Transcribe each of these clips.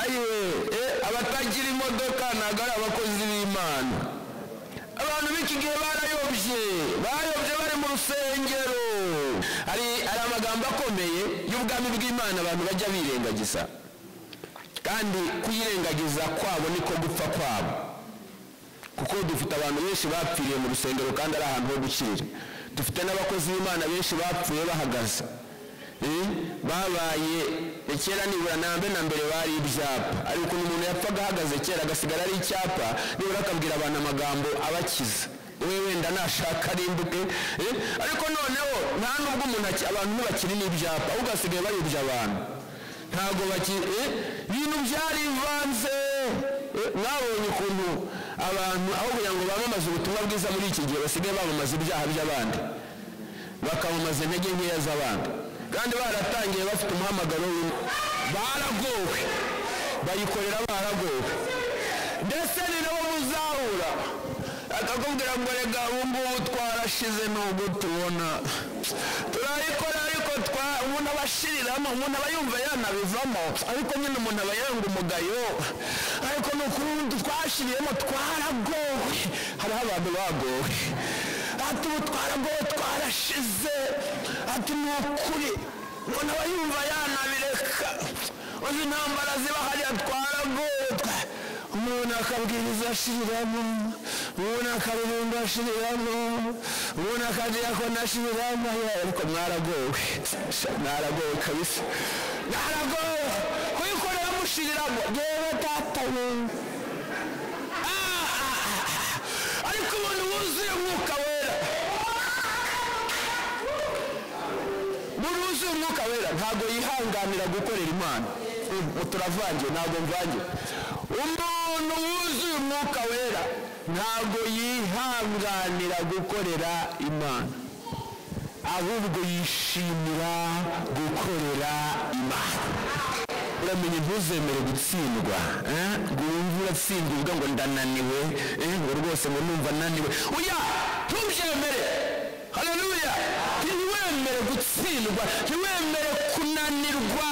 Ayiwe, abatagira imodoka ntabwo ari abakozi b'Imana. Abantu b'iki gihe barayobye, bayobye bari mu rusengero. Hari amagambo akomeye y'ubwami bw'Imana abantu bajya birengagiza, kandi kuyirengagiza kwabo niko gupfa kwabo, kuko dufite abantu benshi bapfiriye mu rusengero kandi ari ahantu ho gukirira. Dufite n'abakozi b'Imana benshi bapfuye bahagaze, babaye kera nibura nambe na mbere bari ibyapa, ariko umuntu yapfaga ahagaze kera agasigara ari icyapa, nibura akabwira abantu amagambo abakiza, we wenda nashaka arimbuke. Ariko noneho nta nubwo umuntu abantu ntibakiri n'ibyapa, ahubwo hasigaye bayobya abantu, ntabwo bakiri ibintu byarivanze. Mwabonye ukuntu abantu aho kugira ngo bamamaze ubutumwa bwiza muri iki gihe basigaye bamamaza ibyaha by'abandi, bakamamaza intege nkeya z'abandi, kandi baratangiye bafite umuhamagaro. Baragowe, bayikorera baragowe, ndetse ni nabo muzahura akakubwira ngo rega ubu ngubu twarashize nubwo tubona turayikora, ariko umuntu abashiriramo, umuntu aba yumva yanabivamo, ariko nyine umuntu aba yanga umugayo, ariko ni ukuri twashiriyemo twaragowe. Hariho abantu bagowe, ati ubu twaragowe twarashize, ati ni ukuri umuntu aba yumva yanabireka, uzi intambara ziba hariya twaragowe. Umuntu akabwiriza ashiriramo, umuntu akaririmba ashiriramo, umuntu akadiyakona ashiriramo, ariko mwaragowe, mwaragowe kabisa, mwaragowe kuyikorera mushiriramo. Yewe data we, ariko umuntu wuzuye umwuka wera, umuntu wuzuye umwuka wera ntabwo yihanganira gukorera Imana. Turavangiye, ntabwo mvangiye. Umuntu wuzuye umwuka wera ntabwo yihanganira gukorera Imana, ahubwo yishimira gukorera Imana. Uramenye ntuzemere gutsindwa, ngo wumve uratsindwa uvuga ngo ndananiwe, ngo rwose ngo numva naniwe. Oya, ntubyemere. Haleluya! Ntiwemere gutsindwa, ntiwemere kunanirwa,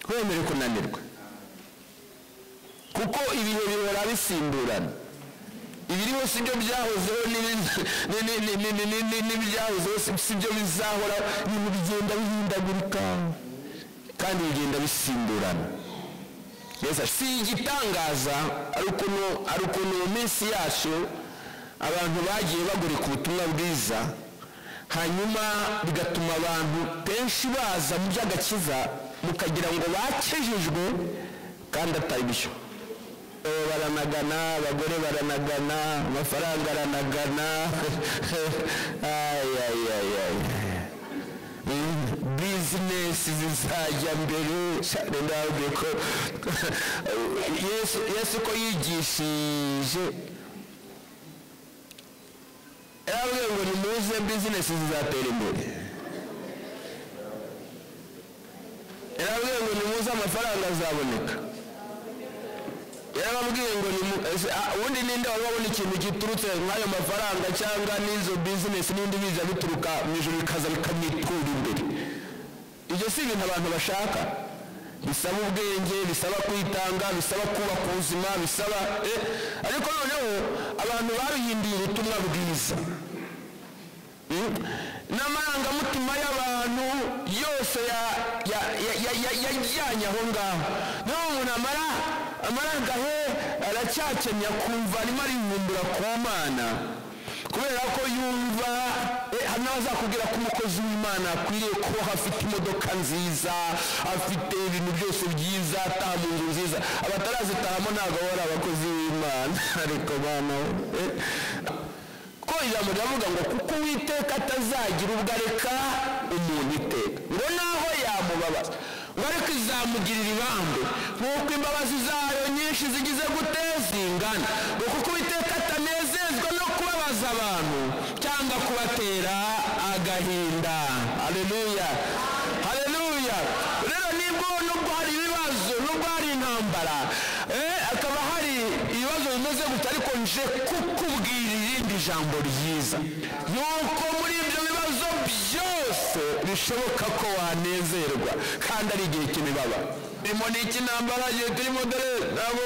ntiwemere kunanirwa, kuko ibihe bihora bisimburana. Ibiriho si byo byahozeho, n'ibyahozeho si byo bizahora. Ibintu bigenda bihindagurika kandi bigenda bisimburana. Si igitangaza ari ukuntu mu minsi yacu abantu bagiye bagurika ubutumwa bwiza, hanyuma bigatuma abantu benshi baza mu by'agakiza mukagira ngo bakijijwe kandi atari byo. Baranagana, abagore baranagana, amafaranga aranagana, bizinesi zizajya mbere. Ndababwiye ko Yesu ko yigishije, yarababwiye ngo nimuze bizinesi zizatera imbere, yarababwiye ngo nimuze amafaranga azaboneka, yarababwiye ngo ubundi ninde wari wabona ikintu giturutse nk'ayo mafaranga cyangwa n'izo bizinesi n'indi biza bituruka mu ijuru bikaza bikamwitura imbere. Ibyo si ibintu abantu bashaka, bisaba ubwenge, bisaba kwitanga, bisaba kubaka ubuzima, bisaba ariko noneho abantu babihinduye ubutumwa bwiza n'amarangamutima y'abantu yose yajyanye aho ngaho. Niyo umuntu amarangahe aracyakenya kumva arimo arivumbura ku Mana, kubera ko yumva hari n'abazakubwira ko umukozi w'Imana akwiriye kuba afite imodoka nziza, afite ibintu byose byiza, ataha mu nzu nziza. Abatarazitahamo ntabwo baba ari abakozi b'Imana. Ariko bana, ko ijambo riravuga ngo kuko Uwiteka atazagira ubwo areka umuntu iteka, ngo naho yamubabaza, ngo ariko izamugirira ibambe nk'uko imbabazi zayo nyinshi zigize gute zingana, ngo kuko Uwiteka atanezezwa no kubabaza abantu cyangwa kubatera agahinda. Haleluya, haleluya. Rero nibwo nubwo hari ibibazo, nubwo hari intambara, akaba hari ibibazo bimeze gutya, ariko nje kukubwira irindi jambo ryiza, yuko muri ibyo bibazo Byose bishoboka ko wanezerwa kandi ari igihe cy'imibabaro. Turimo n'iki ntambara, igihe turimo dore nabo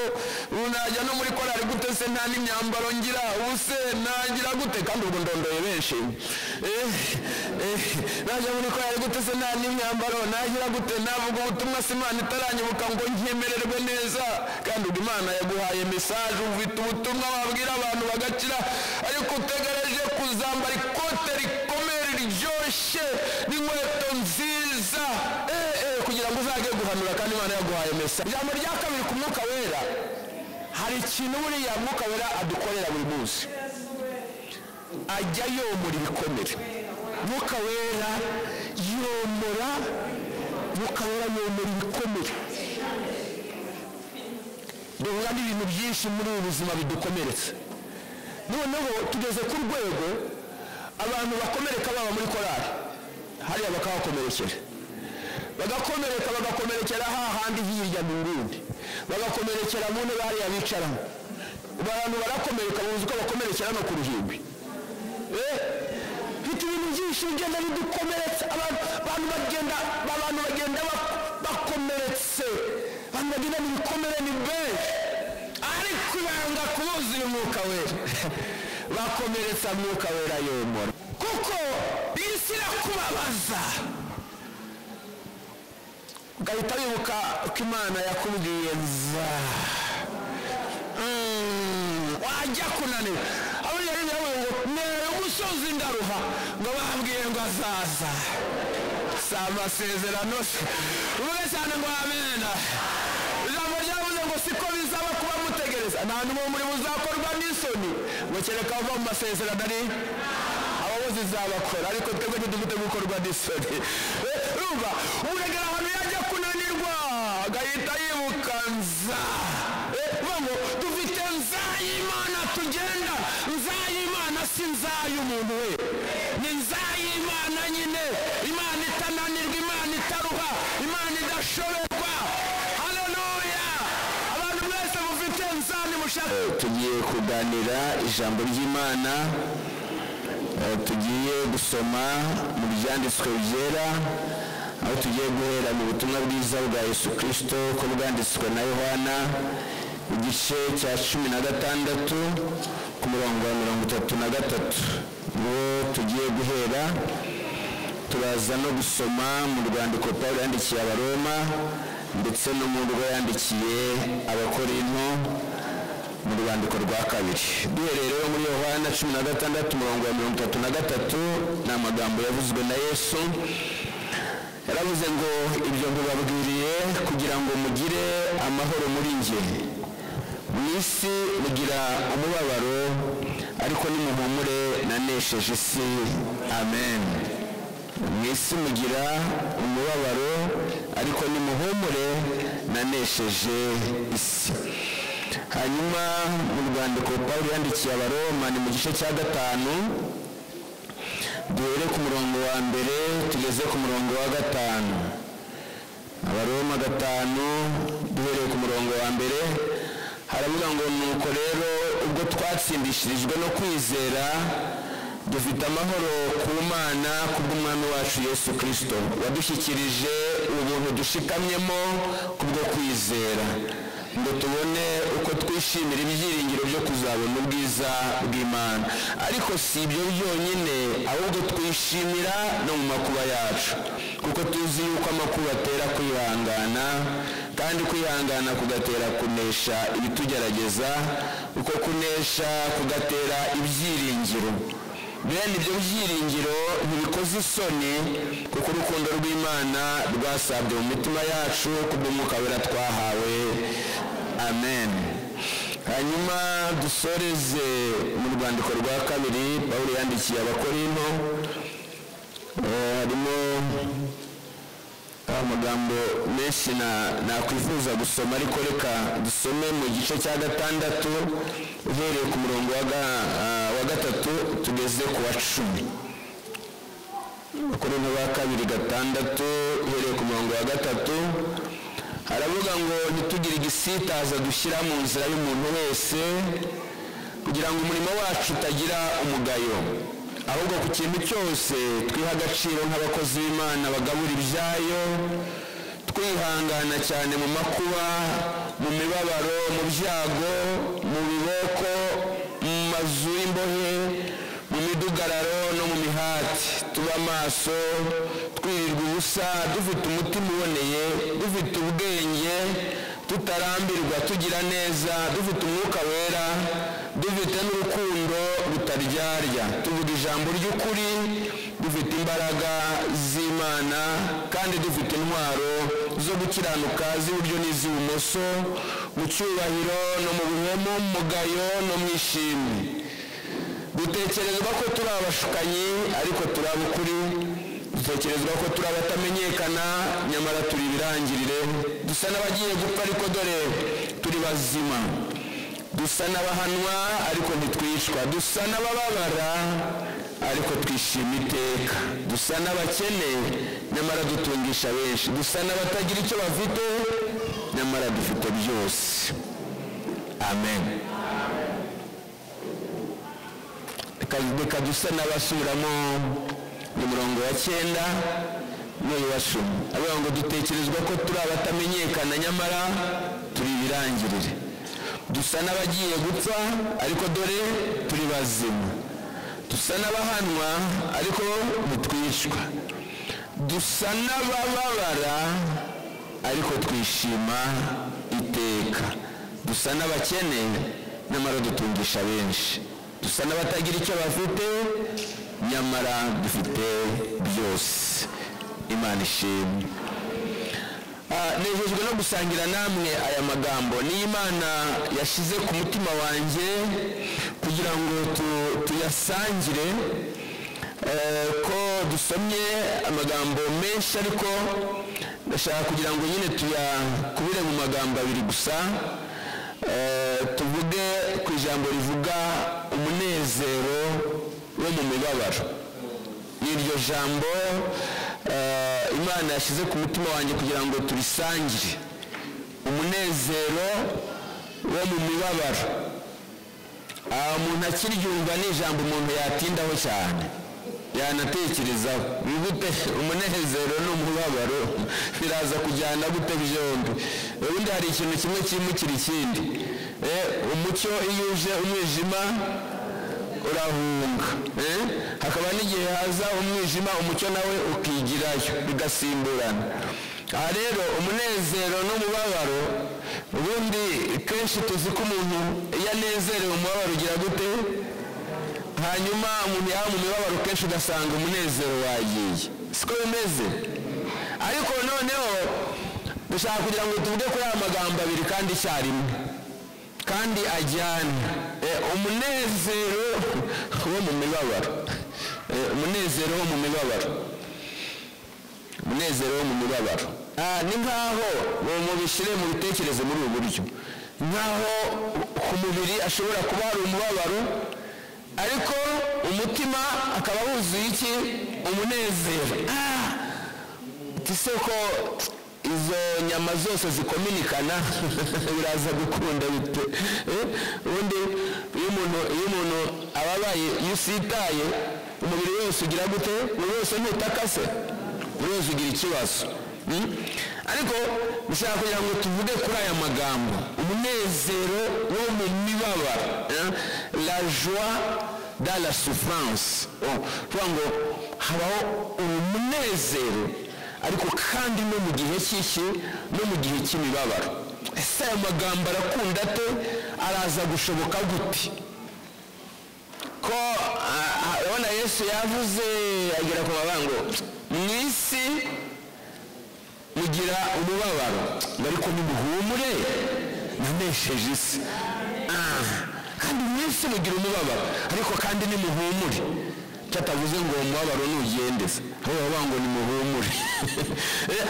ubu najya no muri korali gute se, nta n'imyambaro ngira, ubu se nagira gute? Kandi ubwo ndondoye benshi. Najya muri korali gute se, nta n'imyambaro, nagira gute, navuga ubutumwa se Imana itaranyibuka ngo nkemererwe neza? Kandi ubwo Imana yaguhaye message, ufite ubutumwa wabwira abantu bagakira, ariko utegereje kuzambara ikote rikomeye riryoshye n'inkweto nziza kugira ngo uzajye guhanura, kandi Imana yaguhaye message. Ijambo rya kabiri ku Mwuka Wera, hari ikintu buriya Mwuka Wera adukorera buri munsi, ajya yomora ibikomere. Mwuka Wera yomora, Mwuka Wera yomora ibikomere. Duhura n'ibintu byinshi muri ubu buzima bidukomeretsa. Noneho tugeze ku rwego abantu bakomereka baba muri korali hariya bakahakomerekera, bagakomereka, bagakomerekera hahandi hirya mu nguni, bagakomerekera mu ntebe hariya bicaramo. Abantu barakomereka, buzi ko bakomerekera no ku ruhimbi. Mfite ibintu byinshi bigenda bidukomeretsa. Abantu bagenda bakomeretse, abantu bagenda mu bikomere ni benshi, ariko ibanga kubuzuye Umwuka Wera, bakomeretsa Mwuka Wera yomora, kuko isi irakubabaza ugahita wibuka ko Imana yakubwiye nza, wajya kunanira. Abo yari yavuze ngo nere umusozi ndaruha, ngo bambwiye ngo azaza, si amasezerano se? Uvuge cyane ngo amena. Ijambo ryavuze ngo siko bizaba kuba mutegereza, nta n'umwe muri buzakorwa n'isoni, ngo kereka ava mu masezerano ari abo bose izabakora, ariko twebwe ntidufite gukorwa n'isoni. Urumva uregera ahantu yajya kunanirwa agahita yibuka nza. Ngo dufite nza y'Imana tugenda, nza y'Imana si nza y'umuntu we, ni nza y'Imana nyine, Imana itananirwa, Imana itaruha, Imana idashoberwa. Haleluya! Abantu mwese mufite nza nimushaka. Tugiye kuganira ijambo ry'Imana, tugiye gusoma mu byanditswe byera, aho tugiye guhera mu butumwa bwiza bwa Yesu Kristo ko bwanditswe na Yohana, igice cya 16 ku murongo wa 33, niwo tugiye guhera. Turaza no gusoma mu rwandiko Pawulo yandikiye Abaroma ndetse no mu rwo yandikiye Abakorinto mu rwandiko rwa kabiri. Duhereye rero muri Yohana 16 umurongo wa 33, ni amagambo yavuzwe na Yesu. Yaravuze ngo ibyo mbibabwiriye kugira ngo mugire amahoro muri njye. Mu isi mugira umubabaro, ariko nimuhumure nanesheje isi. Amen. Mu isi mugira umubabaro, ariko nimuhumure nanesheje isi. Hanyuma mu rwandiko Pawulo yandikiye Abaroma ni mu gice cya 5, duhere ku murongo wa 1 tugeze ku murongo wa 5. Abaroma 5 duhereye ku murongo wa 1, haravuga ngo nuko rero ubwo twatsindishirijwe no kwizera, dufite amahoro ku Mana kubw'Umwami wacu Yesu Kristo, wadushyikirije ubuntu dushikamyemo kubwo kwizera, ngo tubone uko twishimira ibyiringiro byo kuzabona ubwiza bw'Imana. Ariko si ibyo byonyine, ahubwo twishimira no mu makuba yacu, kuko tuzi yuko amakuba atera kwihangana, kandi kwihangana kugatera kunesha ibitugerageza, uko kunesha kugatera ibyiringiro. Bene ibyo byiringiro ntibikoze isoni, kuko urukundo rw'Imana rwasabye mu mitima yacu kubw'Umwuka Wera twahawe. Amen. Hanyuma dusoreze mu rwandiko rwa kabiri Pawulo yandikiye Abakorinto, harimo amagambo menshi nakwifuza gusoma, ariko reka dusome mu gice cya 6 uhereye ku murongo wa 3 tugeze ku wa 10. Abakorinto ba kabiri 6 uhereye ku murongo wa 3, haravuga ngo ntitugire igisitaza dushyira mu nzira y'umuntu wese, kugira ngo umurimo wacu utagira umugayo, Ahubwo ku kintu cyose twiha agaciro nk'abakozi b'Imana bagabura ibyayo, twihangana cyane mu makuba, mu mibabaro, mu byago, mu biboko, mu mazu y'imbohe, mu midugararo no mu mihati. Tuba maso, twirirwa ubusa, dufite umutima uboneye, dufite ubwenge, tutarambirwa, tugira neza, dufite umwuka wera, dufite n'urukundo rutaryarya, tuvuga ijambo ry'ukuri, dufite imbaraga z'Imana, kandi dufite intwaro zo gukiranuka z'iburyo n'iz'ibumoso, mu cyubahiro no mu buhemu, mu mugayo no mu ishimwe. Dutekerezwa ko turi abashukanyi, ariko turi ab'ukuri. Dutekerezwa ko turi abatamenyekana, nyamara turi ibirangirire. Dusa n'abagiye gupfa, ariko dore turi bazima. Dusa n'abahanwa, ariko ntitwicwa. Dusa n'abababara, ariko twishima iteka. Dusa n'abakene, nyamara dutungisha benshi. Dusa n'abatagira icyo bafite, nyamara dufite byose. Amen. Reka dusa n'abasubiramo umurongo wa 9 n'uyu wa 10. Avuga ngo dutekerezwa ko turi abatamenyekana, nyamara turi ibirangirire. Dusa n'abagiye gupfa, ariko dore turi bazima. Dusa n'abahanwa, ariko ntitwicwa. Dusa n'abababara, ariko twishima iteka. Dusa n'abakene, nyamara dutungisha benshi. Dusa n'abatagira icyo bafite, nyamara dufite byose. Imana ishimwe. Nejejwe no gusangira namwe aya magambo ni Imana yashize ku mutima wanjye kugira ngo tuyasangire. Ko dusomye amagambo menshi, ariko ndashaka kugira ngo nyine tuyakubire mu magambo abiri gusa. Tuvuge ku ijambo rivuga umunezero wo mu mibabaro. N'iryo jambo Imana yashyize ku mutima wanjye kugira ngo turisangire. Umunezero wo mu mibabaro. Umuntu akiryumva ni ijambo umuntu yatindaho cyane, yanatekerezaho. Bigute umunezero n'umubabaro biraza kujyana gute byombi? Ubundi hari ikintu kimwe kimukira ikindi. Umucyo iyo uje umwijima urahunga. Hakaba n'igihe haza umwijima, umucyo nawe ukigirayo, bigasimburana. Aha rero umunezero n'umubabaro, ubundi kenshi tuzi ko umuntu iyo anezerewe umubabaro ugira gute? Hanyuma umuntu yaba mu mibabaro kenshi ugasanga umunezero wagiye. Siko bimeze? Ariko noneho dushaka kugira ngo tuvuge kuri aya magambo abiri kandi icyarimwe, kandi ajyana. Umunezero wo mu mibabaro. Umunezero wo mu mibabaro. Umunezero wo mu mibabaro. Ni nkaho mubishyire mu bitekerezo muri ubu buryo, nkaho ku mubiri ashobora kuba hari umubabaro, ariko umutima akaba wuzuye iki? Umunezero. Tise ko izo nyama zose zikominikana biraza gukunda bite? Ubundi iyo umuntu ababaye, iyo usitaye, umubiri wose ugira gute? Umubiri wose ntutakase, umubiri wose ugira ikibazo. Ariko ndashaka kugira ngo tuvuge kuri aya magambo, umunezero wo mu mibabaro, la joie dans la souffrance. Kuvuga ngo habaho umunezero, ariko kandi no mu gihe cy'iki, no mu gihe cy'imibabaro. Ese aya magambo arakunda ate? Araza gushoboka gute? Ko urabona Yesu yavuze agera ku mabango, mu isi mugira umubabaro, ariko nimuhumure nanesheje isi. Kandi mu isi mugira umubabaro, ariko kandi nimuhumure. Cyatavuze ngo umubabaro nugendeze, ahubwo bavuga ngo nimuhumure.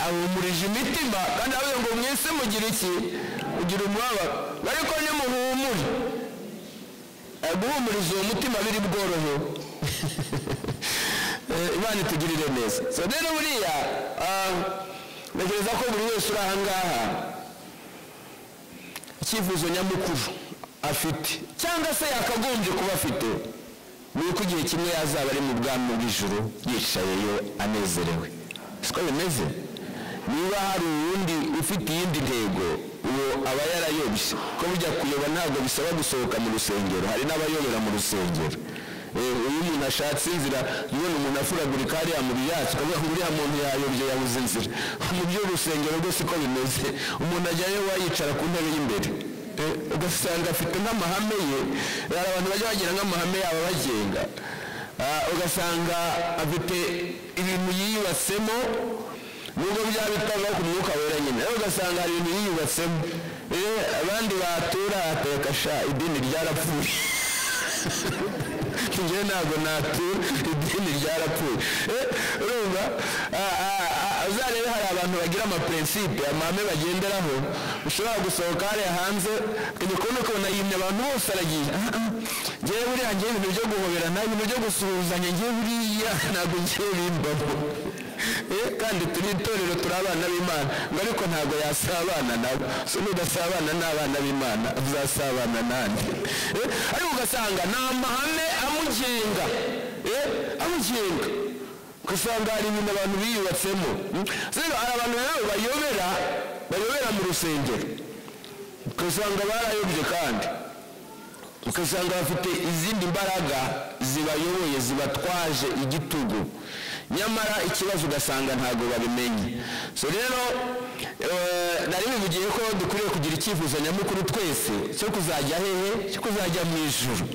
Ahumurije imitima, kandi avuze ngo mu isi mugira iki? Ugira umubabaro, ariko nimuhumure. Guhumuriza uwo mutima biri bworohe. Imana itugirire neza. So rero buriya ntekereza ko buri wese uri aha ngaha icyifuzo nyamukuru afite, cyangwa se yakagombye kuba afite, Ni uko igihe kimwe yazaba ari mu bwami bw'ijuru yicayeyo anezerewe. Siko bimeze? Niba hari uwundi ufite iyindi ntego, uwo aba yarayobye. Ko bijya kuyoba ntabwo bisaba gusohoka mu rusengero, hari n'abayobera mu rusengero. Iyo umuntu ashatse inzira, ubona umuntu afuragurika hariya mu byatsi, ukavuga ngo uriya muntu yayobye, yabuze inzira. Mu by'urusengero rwose uko bimeze, umuntu ajyayo wayicara ku ntebe y'imbere, ugasanga afite nk'amahame ye. Hari abantu bajya bagira nk'amahame yabo abagenga, ugasanga afite ibintu yiyubatsemo, nubwo byaba bitava ku mwuka wera nyine, ariko ugasanga hari ibintu yiyubatsemo. Abandi batura ateka sha idini ryarapfuye, njyewe ntabwo natura, idini ryarapfuye. Urumva uzarebe hari abantu bagira amaprincipe, amahame bagenderaho. Ushobora gusohoka hariya hanze ukajya kubona ukabona yimye abantu bose aragiye. Njyewe buriya ngewe ibintu byo guhoberana, ibintu byo gusuhuzanya, ngewe buriya ntabwo ngewe bimbamo. Kandi turi itorero, turi abana b'Imana, ngo ariko ntabwo yasabana nabo. So nudasabana n'abana b'Imana uzasabana nande? Ariko ugasanga ni amahame amugenga, amugenga. Ugasanga hari ibintu abantu biyubatsemo. Rero hari abantu rero bayobera mu rusengero, ugasanga barayobye, kandi ugasanga bafite izindi mbaraga zibayoboye, zibatwaje igitugu, nyamara ikibazo ugasanga ntabwo babimenye. So rero nari bivugiye ko dukwiriye kugira icyifuzo nyamukuru twese cyo kuzajya hehe? Cyo kuzajya mu ijuru.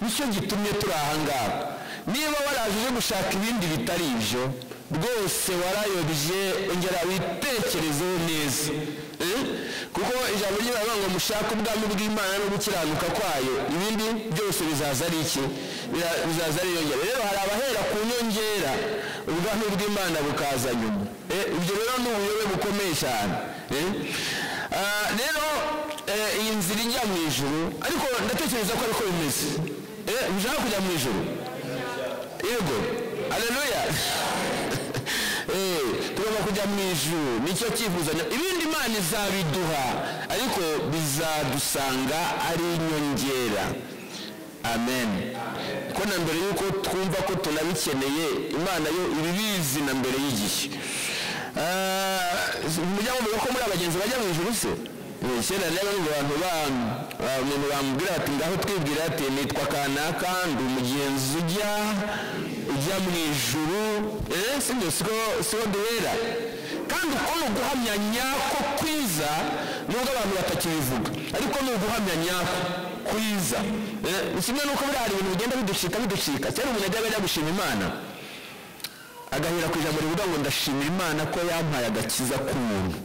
Nicyo gitumye turi aha ngaha. Niba waraje uje gushaka ibindi bitari ibyo, rwose warayobye, ongera witekerezeho neza. Kuko ijambo ry'Imana ngo mushake ubwami bw'Imana no gukiranuka kwayo, ibindi byose bizaza ari iki? Bizaza ari inyongera. Rero hari abahera ku nyongera, ubwami bw'Imana bukaza nyuma. Ibyo rero ni ubuyobe bukomeye cyane. Rero iyi nzira ijya mu ijuru, ariko ndatekereza ko ariko bimeze. Ushaka kujya mu ijuru? Yego, haleluya. Tugomba kujya mu ijuru, nicyo cyifuzo. Ibindi Imana izabiduha, ariko bizadusanga ari inyongera. Amen. Ko na mbere yuko twumva ko tunabikeneye, Imana yo ibibizi na mbere y'igihe. Mujya mumenya ko muri abagenzi bajya mu ijuru se? Kera rero abantu umuntu bamubwira ati ngaho twibwira ati nitwa kanaka, ndi umugenzi ujya mu ijuru. Sibyo, siko duhera. Kandi uko ni uguhamya nyako kwiza, nubwo abantu batakibivuga, ariko ni uguhamya nyako kwiza. Kimwe nuko buriya hari ibintu bigenda biducika. Kera umuntu yajyaga ajya gushima Imana, agahera ku ijambo rivuga ngo ndashimira Imana ko yampaye agakiza k'umuntu.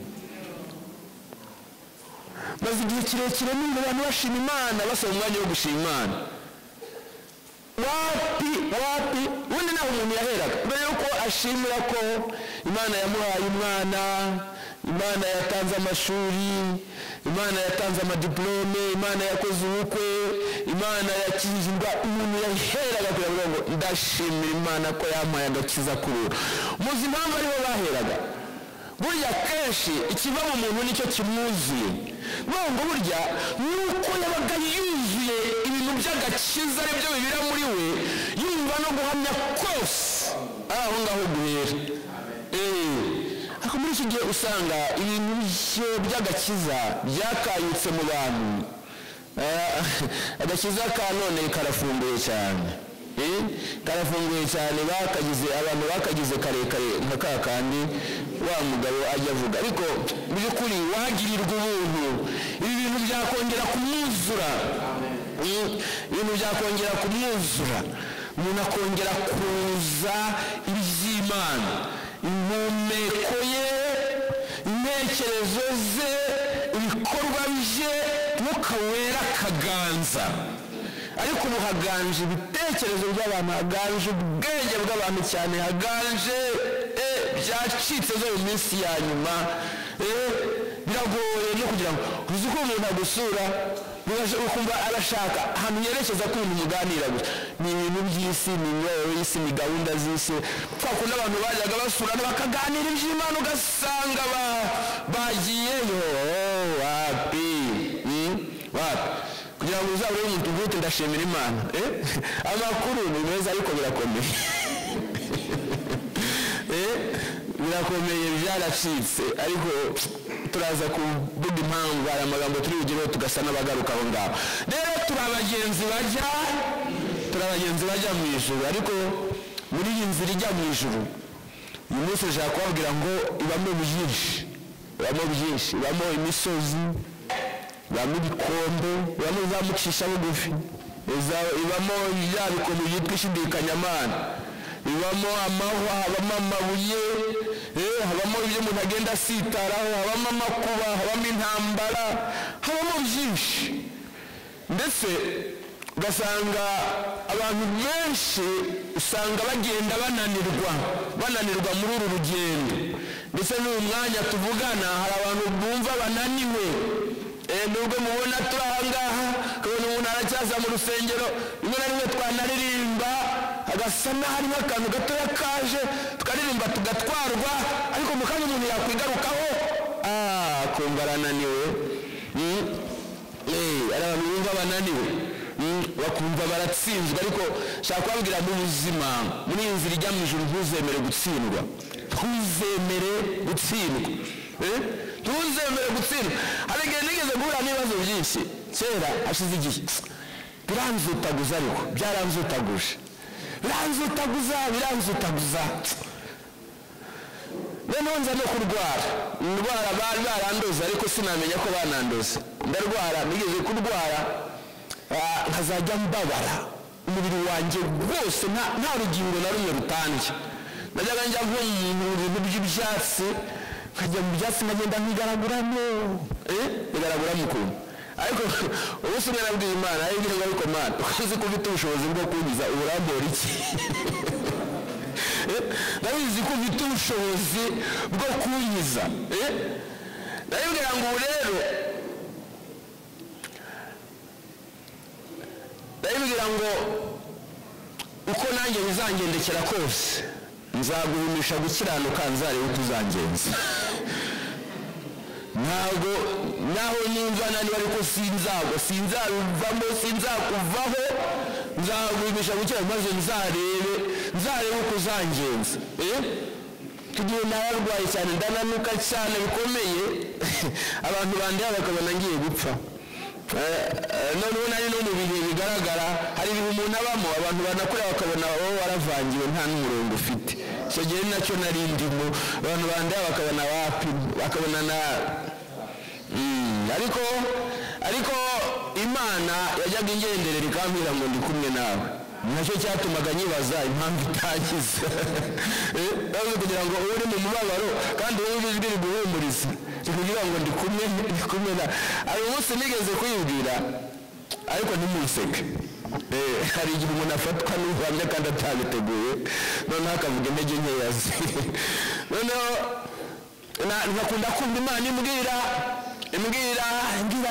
Maze igihe kirekire numva abantu bashima Imana, basaba umwanya wo gushima Imana. Wapi wapi, ubundi naho umuntu yaheraga mbere yuko ashimira ko Imana yamuhaye umwana, Imana yatanze amashuri, Imana yatanze amadiplome, Imana yakoze ubukwe, Imana yakijije indwara. Umuntu yaheraga kugira ngo ndashimira Imana ko yampaye agakiza k'ubuntu. Muzi impamvu aribo baheraga? Burya kenshi ikiva mu muntu nicyo kimwuzuye. Nubwo burya nuko yabaga yuzuye ibintu by'agakiza aribyo bibira muri we, yumva no guhamya kose ari aho ngaho guhera. Ariko muri iki gihe usanga ibintu by'agakiza byakayutse mu bantu. Agakiza ka none karafunguye cyane. Karafunguye cyane, bakagize abantu bakagize karekare nka ka kandi wa mugabo ajya avuga. Ariko mu by'ukuri wagirirwa ubuntu, ibi bintu byakongera kumwuzura. Ibintu byakongera kumwuzura, umuntu akongera kuza iby'Imana, impumeko ye, intekerezo ze, ibikorwa bye, Mwuka Wera akaganza. Ariko ubu haganje ibitekerezo by'abantu, haganje ubwenge bw'abantu cyane, haganje byacitse zo mu minsi ya nyuma. Biragoye no kugira ngo uzi ko umuntu agusura ukumva arashaka ahantu yerekeza ko ibintu muganira gusa ni ibintu by'isi, ni imiyoborere y'isi, ni gahunda z'isi. Kwa kundi abantu bajyaga basurana bakaganira iby'Imana, ugasanga bagiyeyo. Wapi wapi, kugira uzabure umuntu uvuga ndashimira Imana. Amakuru ni meza ariko birakomeye. Birakomeye byaracitse, ariko turaza kuvuga impamvu, hari amagambo turi bugereho tugasa n'abagaruka aho ngaho. Rero turi abagenzi bajya mu ijuru, ariko muri iyi nzira ijya mu ijuru uyu munsi nshaka kubabwira ngo ibamo byinshi, ibamo imisozi, ibamo ibikombe, ibamo izamucisha bugufi, ibamo bya bikombe byitwa ishidikanyamana, ibamo amahwa, habamo amabuye, habamo ibyo umuntu agenda asitaraho, habamo amakuba, habamo intambara, habamo byinshi. Ndetse ugasanga abantu benshi usanga bagenda bananirwa muri uru rugendo. Ndetse n'uyu mwanya tuvugana hari abantu bumva bananiwe. Nubwo mubona turi aha ngaha, ukabona umuntu aracyaza mu rusengero, rimwe na rimwe twanaririmba agasa n'aho akantu gatoya kaje, tukaririmba tugatwarwa, ariko mu kanya umuntu yakwigarukaho akumva arananiwe. Hari abantu bumva bananiwe, bakumva baratsinzwe, ariko nshaka kubabwira mu buzima, muri iyi nzira ijya mu ijuru, ntuzemere gutsindwa. Ntuzemere gutsindwa. Ntuzemere gutsindwa. Hari igihe nigeze guhura n'ibibazo byinshi kera, hashize igihe, biranzutaguza, ariko byaranzutaguje, biranzutaguza. Noneho nza no kurwara indwara bari barandoze, ariko sinamenya ko banandoze. Ndarwara, nigeze kurwara nkazajya mbabara umubiri wanjye wose, nta rugingo na rumwe rutandye. Najyaga njya nko mu bintu by'ibyatsi, nkajya mu byatsi nkagenda nkigaraguramo, nkigaraguramo ukuntu. Ariko ubu umwe nabwiye Imana, aribwira ngo ariko Mana, uzi ko ufite ubushobozi bwo kunkiza, urambora iki? Ndabizi ko ufite ubushobozi bwo kunkiza. Ndabibwira ngo ubu rero, ndabibwira ngo uko nanjye bizangendekera kose, nzaguhimisha gukiranuka, nzarebe uko uzangenza. Ntabwo naho nimva naniwe, ariko sinzagwa, sinzabivamo, sinzakuvaho, nzaguhimisha gukiranuka, maze nzarebe uko uzangenza. Tugiye nararwaye cyane, ndananuka cyane bikomeye, abantu bandeba bakabona ngiye gupfa. Noneho nari no mu bihe bigaragara, hari ibihe umuntu abamo abantu banakureba bakabona wowe waravangiwe nta n'umurongo ufite. Icyo gihe nacyo nari ndimo, abantu bandeba bakabona wapi, bakabona na ariko Imana yajyaga ingenderera ikambwira ngo ndi kumwe nawe. Nacyo cyatumaga nyibaza impamvu itakize. Kugira ngo uri mu mubabaro kandi wumve ijwi riguhumuriza, rikubwira ngo ndi kumwe na. Hari umunsi nigeze kuyibwira, ariko ntimunseke. Hari igihe umuntu afatwa n'ubuhamya kandi atabiteguye, noneho akavuga intege nkeya ze. Noneho nkakunda kumva Imana imbwira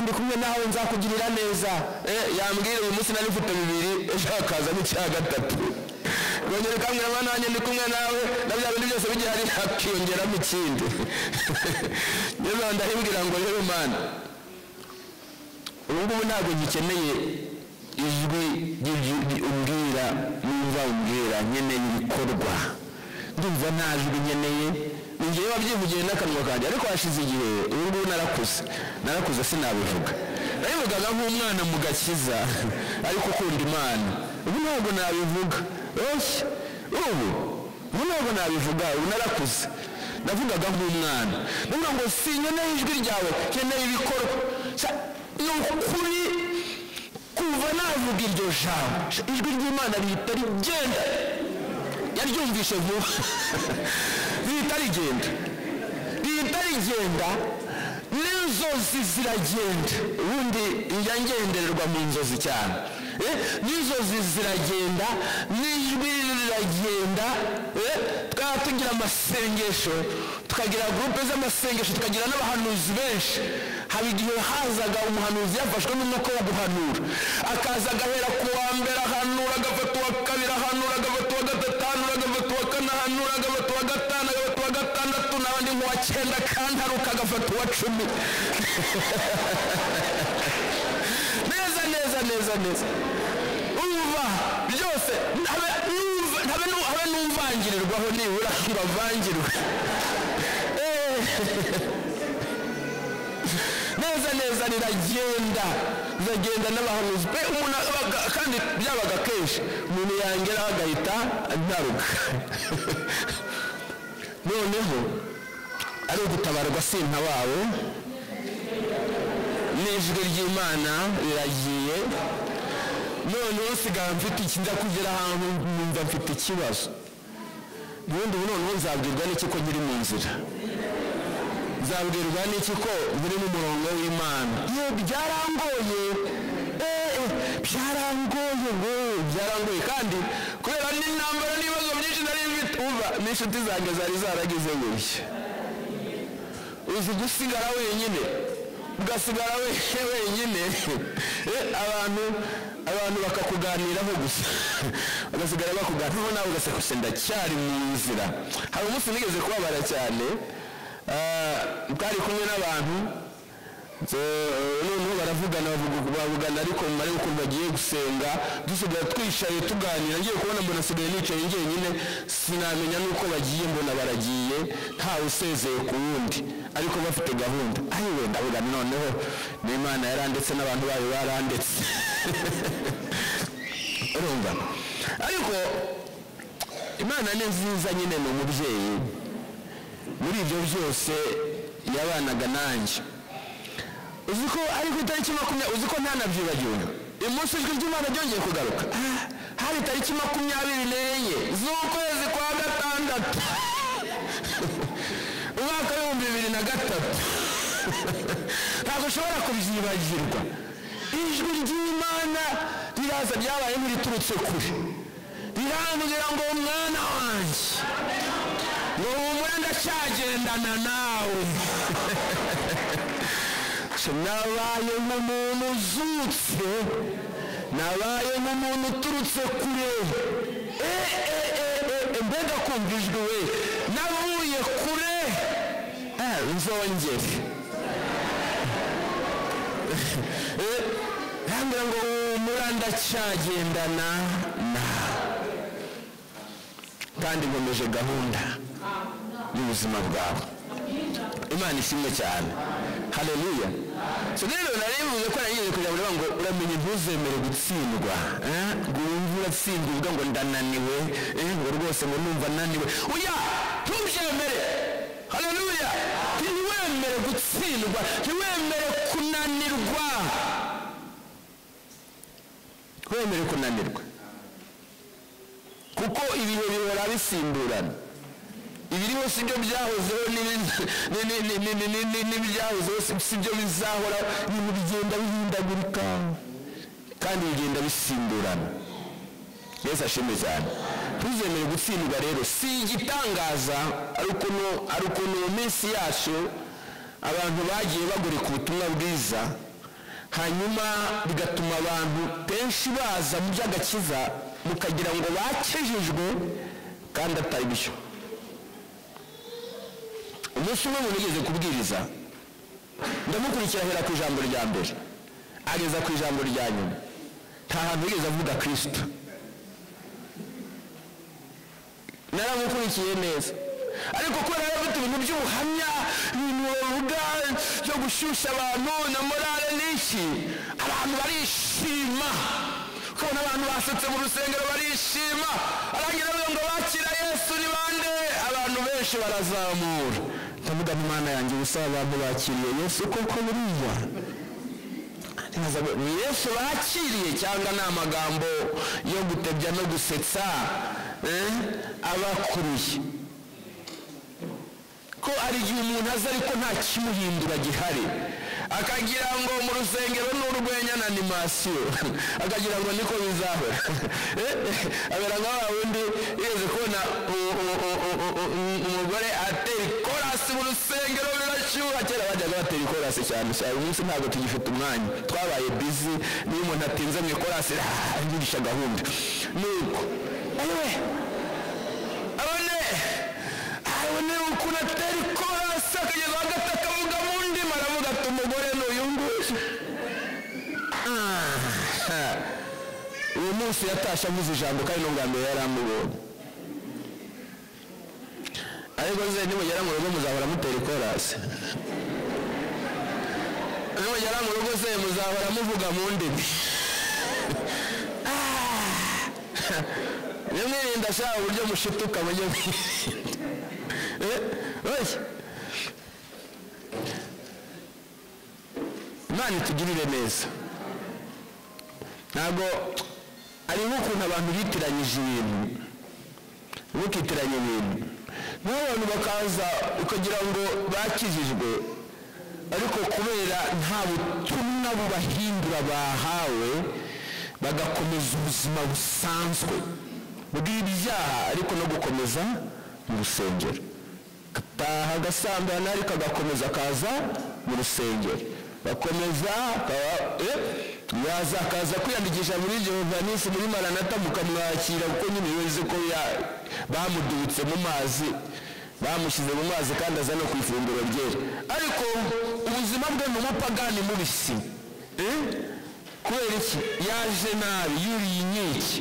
ndi kumwe nawe, nzakugirira neza. Yambwira uyu munsi nari mfite 2, ejo hakazamo icya 3. Kongera ikambwira Mana wanjye ndi kumwe nawe, na bya bindi byose bigihari hakiyongeramo ikindi. Niyo ndahibwira ngo rero Mana, ubu ngubu ntabwo ngikeneye ijwi umbwira, numva umbwira, nkeneye ibikorwa. Ndumva nta jwi nkeneye, njyewe wabyivugiye n'akanwa kanjye, ariko hashize igihe, ubu ngubu narakuze sinabivuga. Nabivugaga nk'umwana mu gakiza, ariko ukunda Imana. Ubu ntabwo nabivuga. Ubu ntabwo nabivuga, ubu narakuze. Navugaga nk'umwana. Ndavuga ngo sinkeneye ijwi ryawe, nkeneye ibikorwa. Ni ukuri kuva navuga iryo jambo, ijwi ry'Imana rihita rigenda. Yaryumvishe vuba, rihita rigenda, n'inzozi ziragenda. Ubundi njya ngendererwa mu nzozi cyane. N'inzozi ziragenda, n'ijwi riragenda. Twaba tugira amasengesho, tukagira gurupe z'amasengesho, tukagira n'abahanuzi benshi. Haba igihe hazaga umuhanuzi yafashwe n'umwuka wo guhanura, akaza agahera ku wa mbere ahanura, agafata uwa kabiri ahanura, agafata uwa gatatu ahanura, agafata uwa kane ahanura, agafata uwa gatanu, agafata uwa gatandatu, n'abandi nk'uwa 9 kandi haruka agafata uwa 10. Neza neza neza neza umva byose habe n'umvangirirwaho nibura ngo avangirwe neza neza riragenda riragenda n'abahanuzi pe umuntu kandi byabaga kenshi umuntu yangeraho agahita ntaruka noneho ari ugutabarwa sintabawe n'ijwi ry'Imana riragiye noneho nsigara mfite iki njya kugera ahantu numva mfite ikibazo ubundi ubu noneho nzabwirwa n'iki ko nkiri mu nzira nzabwirwa n'iki ko nkiri mu murongo w'Imana ye byarangoye byarangoye we byarangoye kandi kubera n'intambara n'ibibazo byinshi nari mfite umva n'inshuti zanjye zari zaragize gutya uzi gusigara wenyine ugasigara wenyine abantu bakakuganiraho gusa bagasigara bakuganiraho nawe ugaseka gusa ndacyari mu nzira hari umunsi nigeze kubabara cyane twari kumwe n'abantu noneho baravugana bavugana ariko mare ukuntu bagiye gusenga dusigara twicaye tuganira ngiye kubona mbona nsigaye nicaye njyenyine sinamenya n'uko bagiye mbona baragiye ntawe usezeye ku wundi ariko bafite gahunda ayiwe ndavuga noneho n'Imana yarandetse n'abantu bayo barandetse urumva ariko Imana ni nziza nyine ni umubyeyi muri ibyo byose yabanaga nanjye uzi ko ari ku itariki 20 uzi ko ntanabyibagiwe uyu munsi ijwi ry'Imana ryongeye kugaruka hari tariki 24 z'ukwezi kwa gatandatu umwaka 2003 ntabwo ushobora kubyibagirwa ijwi ry'Imana riraza ryabaye nk'iriturutse kure rirambwira ngo mwana wanjye ngo humura ndacyagendana nawe nabaye nk'umuntu uzutse nabaye nk'umuntu uturutse kure mbega kumva ijwi we navuye kure nzongere yambwira ngo humura ndacyagendana nawe kandi nkomeje gahunda y'ubuzima bwawe Imana ishimwe cyane haleluya so rero narivuze ko nagiye kugira ngo uramenye ntuzemere gutsindwa ngo wumve uratsindwa uvuga ngo ndananiwe ngo rwose ngo numva naniwe oya ntubyemere haleluya ntiwemere gutsindwa ntiwemere kunanirwa ntiwemere kunanirwa kuko ibihe bihora bisimburana ibiriho si byo byahozeho n'ibyahozeho si byo bizahora ibintu bigenda bihindagurika kandi bigenda bisimburana Yesu ashimwe cyane ntuzemere gutsindwa rero si igitangaza ari ukuntu mu minsi yacu abantu bagiye bagurika ubutumwa bwiza hanyuma bigatuma abantu benshi baza mu by'agakiza mukagira ngo bakijijwe kandi atari byo umunsi umwe umuntu yigeze kubwiriza ndamukurikira ahera ku ijambo rya mbere ageza ku ijambo rya nyuma nta hantu yigeze avuga Kristo naramukurikiye neza ariko kubera yari afite ibintu by'ubuhamya ibintu bavuga byo gushyushya abantu na morale n'iki abantu barishima ukabona abantu basetse mu rusengero barishima arangira avuga ngo bakira Yesu ni bande abantu benshi barazamura ndavuga Imana yanjye ubusa abantu bakiriye Yesu koko buriya ni Yesu bakiriye cyangwa ni amagambo yo gutebya no gusetsa abakuriye ko ari igihe umuntu aza ariko nta kimuhindura gihari akagira ngo mu rusengero n'urwenya na animasiyo akagira ngo niko bizahora abera nka wa wundi yigeze kubona umugore atera ikorasi mu rusengero birashyuha kera bajyaga batera ikorasi cyane cyane uyu munsi ntabwo tugifite umwanya twabaye bizi niyo umuntu atinze mu ikorasi agirisha gahunda nuko ayiwe abone abone ukuntu atera ikorasi akageza hagati akavuga mu ndimi aravuga ati umugore ni uyu nguyu Umunsi yatashye avuze ijambo kandi n'ubwa mbere yari amubonye. Ariko ze nimugera mu rugo muzahora mutera ikorasi, nimugera mu rugo se muzahora muvuga mu ndimi. Nimwirinda sha uburyo mushituka mujye mwirinda. Imana itugirire neza. Ntabwo ari nk'ukuntu abantu bitiranyije ibintu, mukitiranya ibintu, naho abantu bakaza ukagira ngo bakijijwe, ariko kubera nta butumwa bubahindura bahawe, bagakomeza ubuzima busanzwe bw'ibyaha, ariko no gukomeza mu rusengero. Gataha agasambana ariko agakomeza akaza mu rusengero, bakomeza yaza akaza kwiyandikisha muri Jehovanisi, muri Maranata, mukamwakira kuko nyine weze ko bamudubitse mu mazi, bamushyize mu mazi kandi aza no ku ifunguro ryera, ariko ubuzima bwe ni umupagani mubisi. Kubera iki? Yaje nabi, yuriye inkike.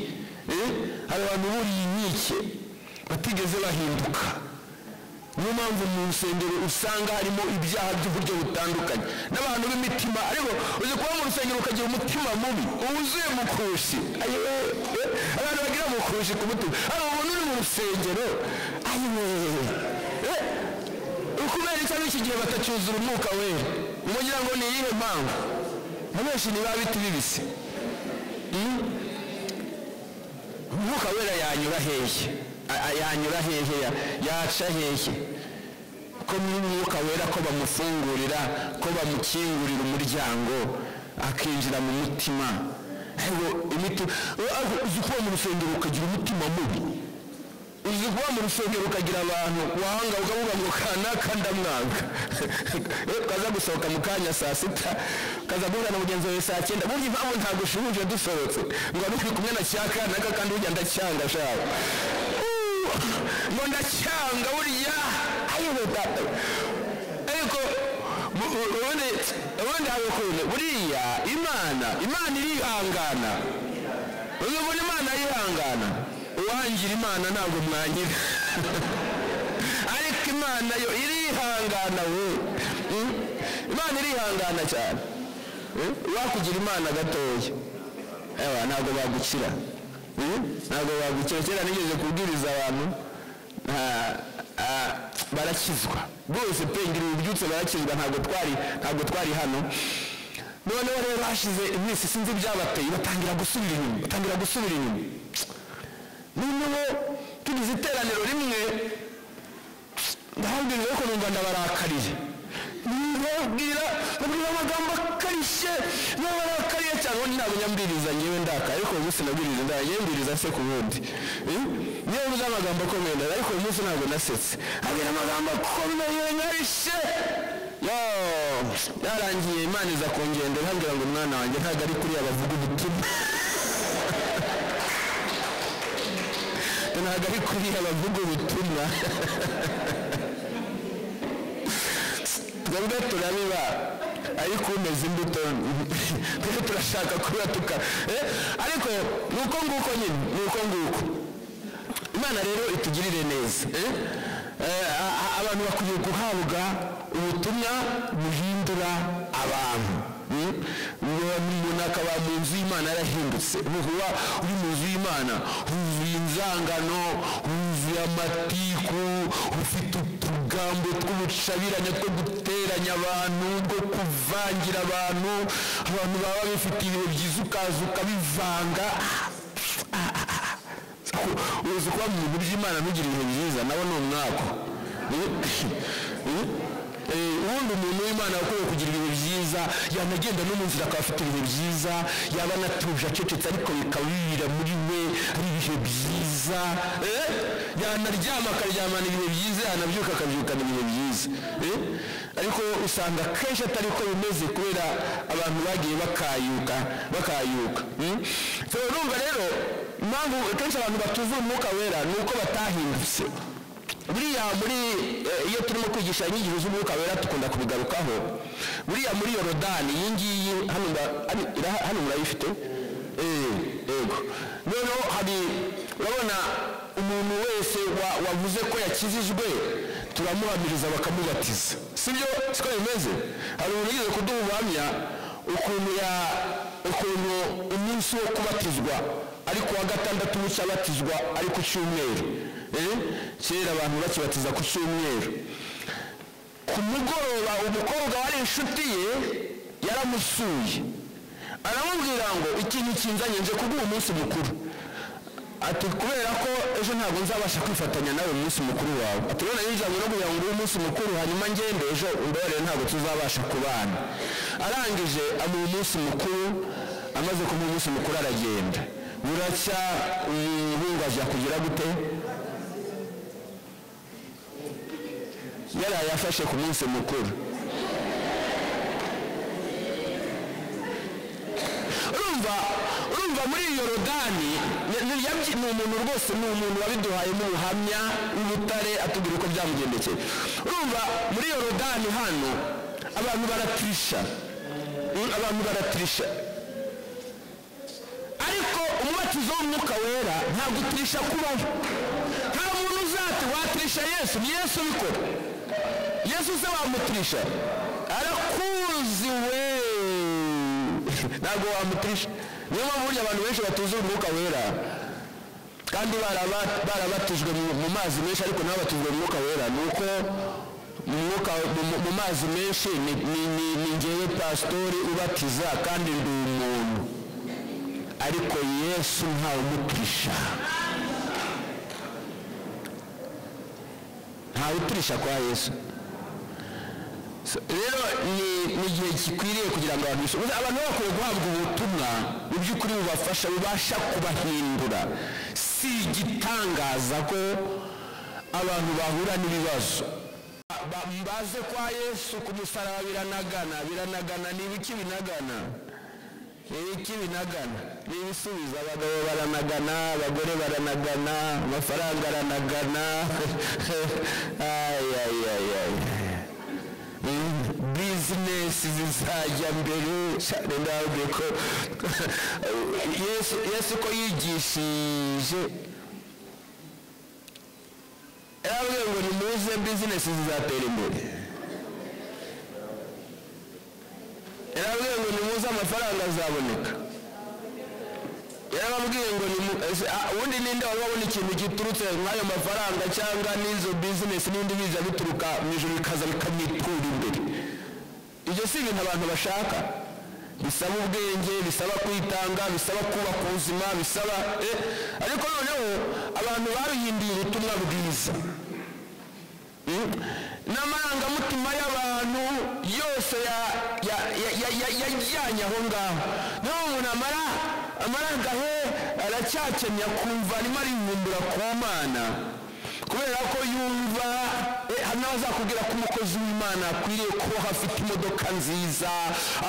Hari abantu buriye inkike batigeze bahinduka. Niyo mpamvu mu rusengero usanga harimo ibyaha by'uburyo butandukanye n'abantu b'imitima. Ariko uzi kuba mu rusengero ukagira umutima mubi wuzuye mukushi. Abantu bagira mukushi ku mutima, hari umuntu uri mu rusengero kubera icyo n'iki gihe batacyuzura umwuka wera, mugira ngo ni iyihe mpamvu? Abenshi ni ba biti bibisi. Umwuka wera yanyura hehe? Yanyura hehe? Yaca hehe? Ko mwuka wera ko bamufungurira, ko bamukingurira umuryango akinjira mu mutima. Uzi kuba mu rusengero ukagira umutima mubi, uzi kuba mu rusengero ukagira abantu wanga ukavuga ngo kanaka ndamwanga, ukaza gusohoka mu kanya saa sita, ukaza guhura na mugenzi wawe saa cyenda, burya impamvu ntabwo ushubuje dusohotse ngo wari uri kumwe na cya kanaka kandi burya ndacyanga shawe, ngo ndacyanga burya. Ariko ubundi hari ukuntu buriya Imana irihangana. Ubu Imana yihangana, uwangira Imana ntabwo mwangira, ariko Imana yo irihangana. We Imana irihangana cyane. Wakugira Imana gatoya ewa ntabwo bagukira, ntabwo bagukira. Kera nigeze kubwiriza abantu barakizwa rwose pe, ngira ububyutse barakizwa, ntabwo twari hano. Noneho rero hashize iminsi sinzi ibyabateye, batangira gusubira inyuma. Noneho tugize iteraniro rimwe, ndababwira ko numva ndabarakariye, ndababwira amagambo akarishye, ndabarakariye cyane. Ubundi ntabwo nyambwiriza ngewe ndaka, ariko uyu munsi nabwiriza ngewe mbwiriza se ku wundi, niyo mvuze amagambo akomeye, ariko uyu munsi ntabwo nasetse, abwira amagambo akomeye nkarishye. Yarangiye Imana iza kongenda irambwira ngo mwana wanjye ntabwo ari kuriya bavuga ubutumwa, ntabwo ari kuriya bavuga ubutumwa. Twebwe turabiba ariko umeze imbuto twebwe turashaka kuba tuka, ariko nuko nguko nyine, nuko nguko. Imana rero itugirire neza. Abantu bakwiye guhabwa ubutumwa buhindura abantu. Umuntu akaba mu nzu y'Imana yarahindutse. Uba uri mu nzu y'Imana huzuye inzangano, huzuye amatiku, ufite utugambo tw'ubucabiranya two guteranya abantu, bwo kuvangira abantu. Abantu baba bifite ibihe byiza ukaza ukabivanga. Uzi kuba mu bintu by'Imana ntugire ibihe byiza, nawe ni umwako. Ubundi umuntu w'Imana akwiye kugira ibihe byiza, yanagenda no mu nzira akaba afite ibihe byiza, yaba anatuje acecetse ariko bikabira muri we ari ibihe byiza, yanaryama akaryamana ibihe byiza, yanabyuka akabyukana ibihe byiza. Ariko usanga kenshi atari ko bimeze kubera abantu bagiye bakayuka. Urumva rero impamvu kenshi abantu batuzura umwuka wera ni uko batahindutse. Buriya muri iyo turimo kwigisha inyigisho z'umwuka wera tukunda kubigarukaho. Buriya muri Yorodani iyi ngiyi hano murayifite, Yego, noneho hari, urabona umuntu wese wavuze ko yakijijwe turamuhamiriza bakamubatiza, sibyo? Siko bimeze? Hari umuntu wigeze kuduha ubuhamya ukuntu umunsi wo kubatizwa ari ku wa gatandatu, bucya abatizwa ari ku cyumweru. Kera abantu bakibatiza ku cyumweru. Ku mugoroba umukobwa wari inshuti ye yaramusuye, aramubwira ngo ikintu kinzanye, nje kuguha umunsi mukuru. Ati kubera ko ejo ntabwo nzabasha kwifatanya nawe mu munsi mukuru wawe. Ati none yinjiranye no kugira ngo nguhe umunsi mukuru, hanyuma ngende ejo, umbabarire, ntabwo tuzabasha kubana. Arangije amuha umunsi mukuru. Amaze kumuha umunsi mukuru aragenda. Buracya umuhungu ajya kugira gute? Yaraye afashe ku munsi mukuru. Urumva muri Yorodani ni umuntu rwose, ni umuntu wabiduhayemo ubuhamya w'ubutare, atubwira uko byamugendekeye. Urumva muri Yorodani hano abantu baratirisha, abantu baratirisha, ariko umubatizo w'Umwuka Wera nta gutirisha kubaho. Nta muntu uzati watirisha Yesu, ni Yesu ubikora. Yesu se wamutirisha? Arakuzi we, ntabwo wamutirisha. Niyo mpamvu burya abantu benshi batuzuye Umwuka Wera kandi barabatijwe mu mazi menshi, ariko nabo batujwe mu Mwuka Wera. Ni uko mu mazi menshi ni ngewe pasitori ubatiza kandi ndi umuntu, ariko Yesu ntawe umutirisha, ntawe utirisha kwa Yesu. Rero ni igihe gikwiriye kugira ngo abantu bakwiye guhabwa ubutumwa mu by'ukuri bubafasha, bubasha kubahindura. Si igitangaza ko abantu bahura n'ibibazo baze kwa Yesu ku musaraba. Biranagana, biranagana. Ni ibiki binagana? Ni ibiki binagana? Ni ibisubizo. Abagabo baranagana, abagore baranagana, amafaranga aranagana. Ay. Bizinesi zizajya mbere. Ndababwiye ko Yesu ko yigishije, yarababwiye ngo nimuze bizinesi zizatera imbere. Yarababwiye ngo nimuze amafaranga azaboneka. Yarababwiye ngo ubundi ninde wari wabona ikintu giturutse nk'ayo mafaranga cyangwa n'izo bizinesi n'indi biza bituruka mu ijuru bikaza bikamwitura imbere? Ibyo si ibintu abantu bashaka. Bisaba ubwenge, bisaba kwitanga, bisaba kubaka ubuzima, bisaba, ariko noneho abantu babihinduye ubutumwa bwiza n'amarangamutima y'abantu yose yajyanye aho ngaho. Niyo umuntu amarangahe aracyakemya, kumva arimo arivumbura ku Mana, kubera ko yumva hari n'abazakubwira ko umukozi w'Imana akwiriye kuba afite imodoka nziza,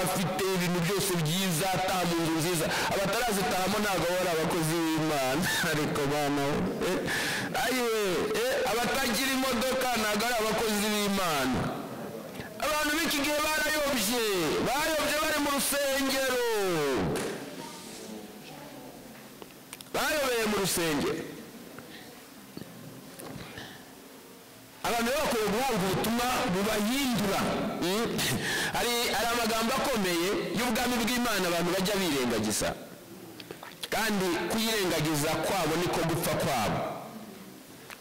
afite ibintu byose byiza, ataha mu nzu nziza. Abatarazitahamo ntabwo bari abakozi b'Imana. Ariko bana, ayiwe, abatagira imodoka ntabwo ari abakozi b'Imana. Abantu b'iki gihe barayobye, bayobye bari mu rusengero, bayobeye mu rusengero. Abantu bakwiye guhabwa ubutumwa bubahindura. Hari amagambo akomeye y'ubwami bw'Imana abantu bajya birengagiza, kandi kuyirengagiza kwabo niko gupfa kwabo,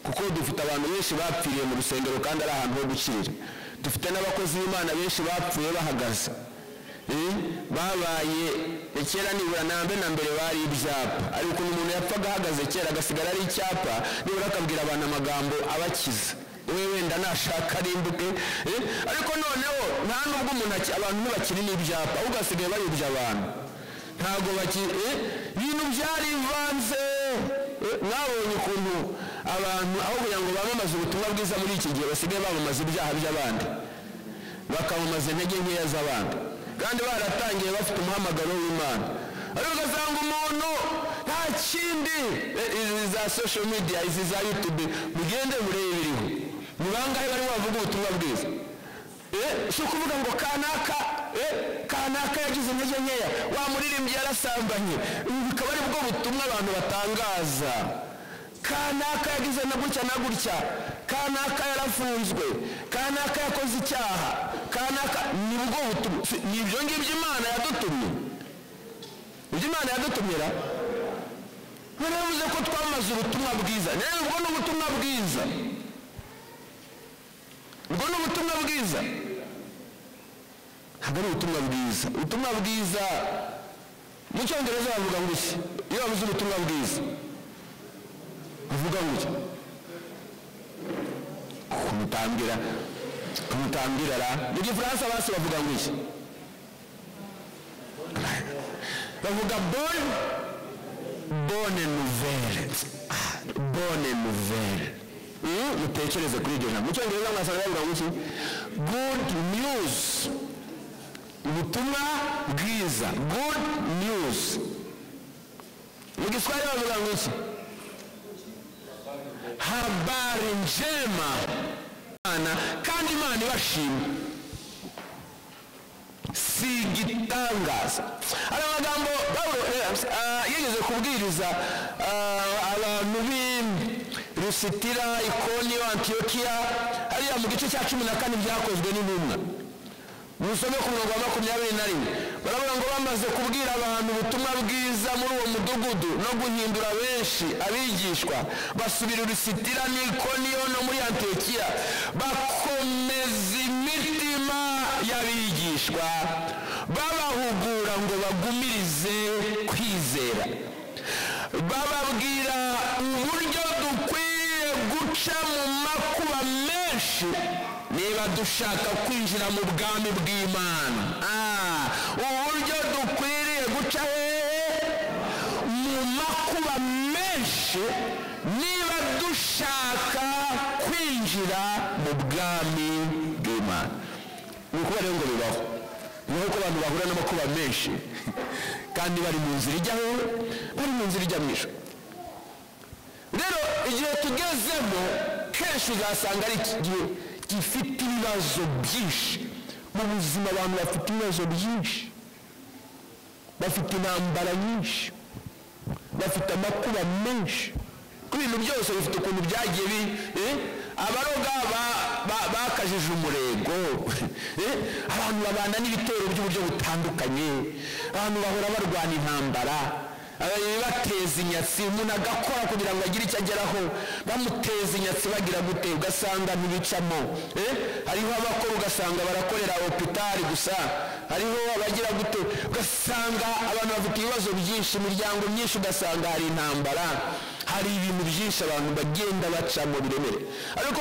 kuko dufite abantu benshi bapfiriye mu rusengero kandi ari ahantu ho gukirira. Dufite n'abakozi b'Imana benshi bapfuye bahagaze. Babaye kera nibura na mbere bari ibyapa, ariko ukuntu umuntu yapfaga ahagaze kera agasigara ari icyapa, nibura akabwira abantu amagambo abakiza, we wenda nashaka arimbuke. Ariko noneho nta nubwo umuntu abantu ntibakiri n'ibyapa, ahubwo basigaye bayobya abantu. Ntabwo ibintu byarivanze. Mwabonye ukuntu abantu aho kugira ngo bamamaze ubutumwa bwiza muri iki gihe basigaye bamamaza ibyaha by'abandi, bakamamaza intege nkeya z'abandi, kandi baratangiye bafite umuhamagaro w'Imana. Ariko ugasanga umuntu nta kindi, izi za social media, izi za YouTube, mugende murebe ibiriho. Ni bangahe barimo bavuga ubutumwa bwiza? Si ukuvuga ngo kanaka Kanaka yagize intege nkeya, wa muririmbyi yarasambanye. Bikaba ari bwo butumwa abantu batangaza. Kanaka yagize na gutya na gutya, kanaka yarafunzwe, kanaka yakoze icyaha, kanaka. Nibwo butumwa. Ni ibyo ngibyo Imana yadutumye? Ibyo Imana yadutumira? None ko twamaze ubutumwa bwiza. Rero ubwo ni ubutumwa bwiza, ubwo ni ubutumwa bwiza, ntabwo ari ubutumwa bwiza. Ubutumwa bwiza mu Cyongereza bavuga ngo iki? Iyo bavuze ubutumwa bwiza bavuga ngo iki? Kumutambira ra. Mu Gifaransa basi bavuga ngo iki? Bavuga bonne nouvelle. Bonne nouvelle. Mutekereze kuri iryo jambo. Mu Cyongereza mwasanga bavuga ngo iki? Good news. Ubutumwa bwiza, good news. Mu Giswahili bavuga ngo iki? Habari njema. Kandi Imana ibashima. Si igitangaza. Hari amagambo Pawulo yigeze kubwiriza abantu b'i Lusitira, Ikoniyo, Antiyokiya, hariya mu gice cya 14 byakozwe n'intumwa. Musome ku murongo wa 21. Baravuga ngo bamaze kubwira abantu ubutumwa bwiza muri uwo mudugudu no guhindura benshi abigishwa, basubira i Lusitira n'Ikoniyo no muri Antiyokiya, bakomeza imitima y'abigishwa, babahugura ngo bagumirize kwizera, bababwira uburyo dukwiye guca mu makuba menshi niba dushaka kwinjira mu bwami bw'Imana. Uburyo dukwiriye guca hehe? Mu makuba menshi niba dushaka kwinjira mu bwami bw'Imana. Ni ukuba rero ngo bibaho, ni uko abantu bahura n'amakuba menshi kandi bari mu nzira ijya hehe? Bari mu nzira ijya mu ijuru. Rero igihe tugezemo kenshi uzasanga ari igihe gifite ibibazo byinshi mu buzima. Abantu bafite ibibazo byinshi, bafite intambara nyinshi, bafite amakuba menshi. Ku bintu byose bifite ukuntu byagiye abaroga bakajije umurego, abantu babana n'ibitero by'uburyo butandukanye, abantu bahora barwana intambara, bateza inyatsi. Umuntu agakora kugira ngo agire icyo ageraho, bamuteza inyatsi bagira gute, ugasanga ntibicamo. Hariho abakora ugasanga barakorera hopitali gusa, hariho abagira gute, ugasanga abantu bafite ibibazo byinshi, imiryango myinshi ugasanga hari intambara, hari ibintu byinshi abantu bagenda bacamo biremere. Ariko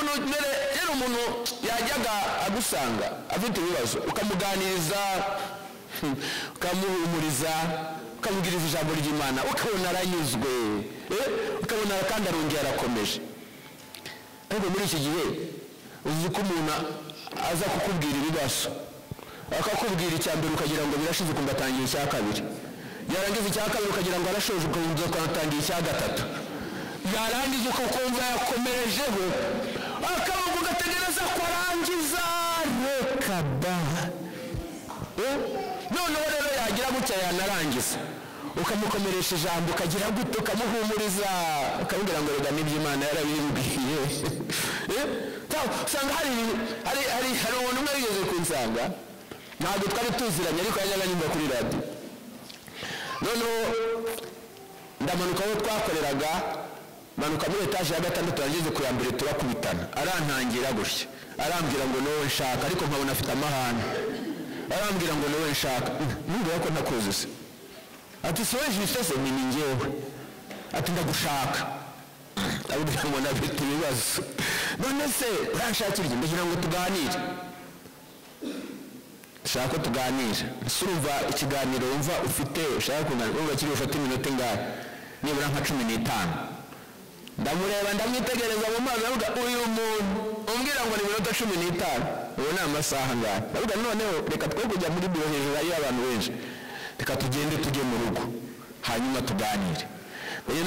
rero umuntu yajyaga agusanga afite ibibazo, ukamuganiriza, ukamuhumuriza, ukamubwiriza ijambo ry'Imana, ukabona aranyuzwe, ukabona kandi arongera arakomeje. Ariko muri iki gihe uzi ko umuntu aza kukubwira ibibazo, akakubwira icya mbere ukagira ngo birashize, ukumva atangiye icya kabiri, yarangiza icya kabiri ukagira ngo arashoje, ukumva atangiye icya gatatu, yarangiza ukumva yakomerejeho, akavuga ugategereza ko arangiza, reka da. Noneho rero yagira gutya yanarangiza, ukamukomeresha ijambo, ukagira gute, ukamuhumuriza, ukamubwira ngo rega n'ibyo Imana yarabimbwiye. Usanga hari umuntu umwe wigeze kunsanga, ntabwo twari tuziranye ariko yajyaga anyumva kuri radiyo. Noneho ndamanuka aho twakoreraga, manuka muri etaje ya 6, yageze ku ya mbere turakubitana, arantangira gutya, arambwira ngo niwowe nshaka, ariko nkabona afite amahane. Arambwira ngo niwe nshaka, nubwira ko ntakuzi se. Ati si wowe Justin se? Ni njyewe. Ati ndagushaka. Arambwira ngo nafite ibibazo. None se uranshakira iki? Ndagira ngo tuganire. Ushaka ko tuganira. Ese urumva ikiganiro wumva ufite ushaka kuganira, urumva kiri bufate iminota ingahe? Nibura nka 15. Ndamureba ndamwitegereza mu maso, ndavuga uyu muntu umbwira ngo ni iminota 15, ubu ni amasaha angahe? Ndavuga noneho reka twe kujya muri biro hejuru hariyo abantu benshi, reka tugende tujye mu rugo hanyuma tuganire.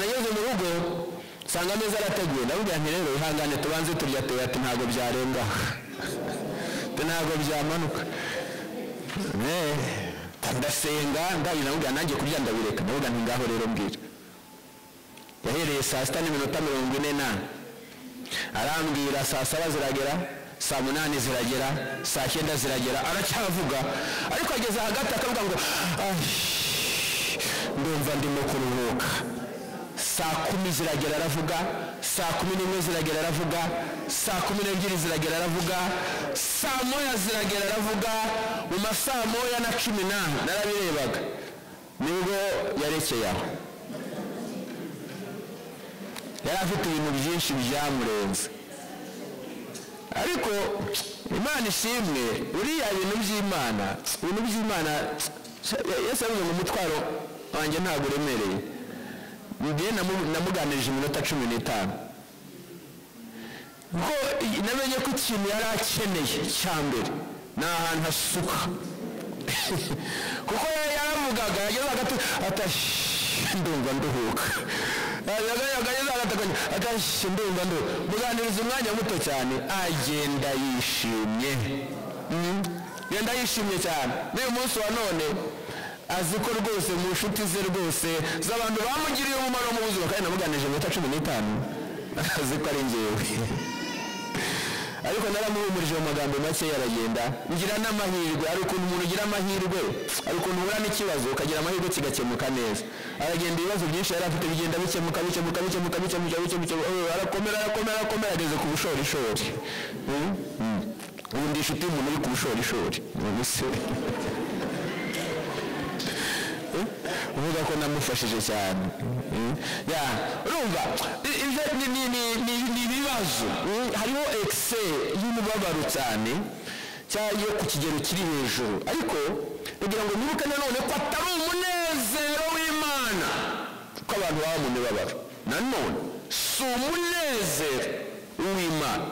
Nageze mu rugo nsanga ameza arateguye, ndavuga nti rero ihangane tubanze turya, ati ntabwo byarenga, ntabwo byamanuka. Ndasenga ndabira, ndamubwira nanjye kurya ndabireka, ndavuga nti ngaho rero mbwira. Yahereye saa 6:40, arambwira saa 7 ziragera, saa 8 ziragera, saa 9 ziragera, aracyavuga. Ariko ageze hagati akavuga ngo ndumva ndimo kuruhuka. Saa 10 ziragera aravuga, saa 11 ziragera aravuga, saa 12 ziragera aravuga, saa 1 ziragera aravuga. Mu masaa 1:14 narabirebaga, nibwo yarekeye aho. Yari afite ibintu byinshi byamurenze. Ariko Imana ishimwe, uriya ibintu by'Imana, ibintu by'Imana, Yesu yavuze ngo umutwaro wanjye ntabwo uremereye. Njye namuganirije iminota 15, kuko namenye ko ikintu yari akeneye cya mbere ni ahantu hasuka. Kuko yaravugaga, yageze hagati ati ndumva nduhuka, ndumva nduhuka. Muganiriza umwanya muto cyane, agenda yishimye, genda yishimye cyane. N'uyu munsi wa none azi ko rwose mu nshuti ze rwose z'abantu bamugiriye umumaro mu buzima, kandi namuganirije iminota 15, azi ko ari njyewe. Ariko naramuhumurije mu magambo make, yaragenda. Ngira n'amahirwe, ari ukuntu umuntu ugira amahirwe, ari ukuntu uhura n'ikibazo ukagira amahirwe kigakemuka neza. Aragenda, ibibazo byinshi yari afite bigenda bikemuka bikemuka bikemuka bikemuka bikemuka, arakomera arakomera arakomera, ageze ku bushorishori. Ubu ndi inshuti y'umuntu uri ku bushorishori, uvuga ko namufashije cyane. Urumva ni ibibazo, hariho ekise y'umubabaro cyane cyangwa yo ku kigero kiri hejuru. Ariko kugira ngo nibuke nanone ko atari umunezero w'Imana ko abantu baba mu mibabaro, nanone si umunezero w'Imana.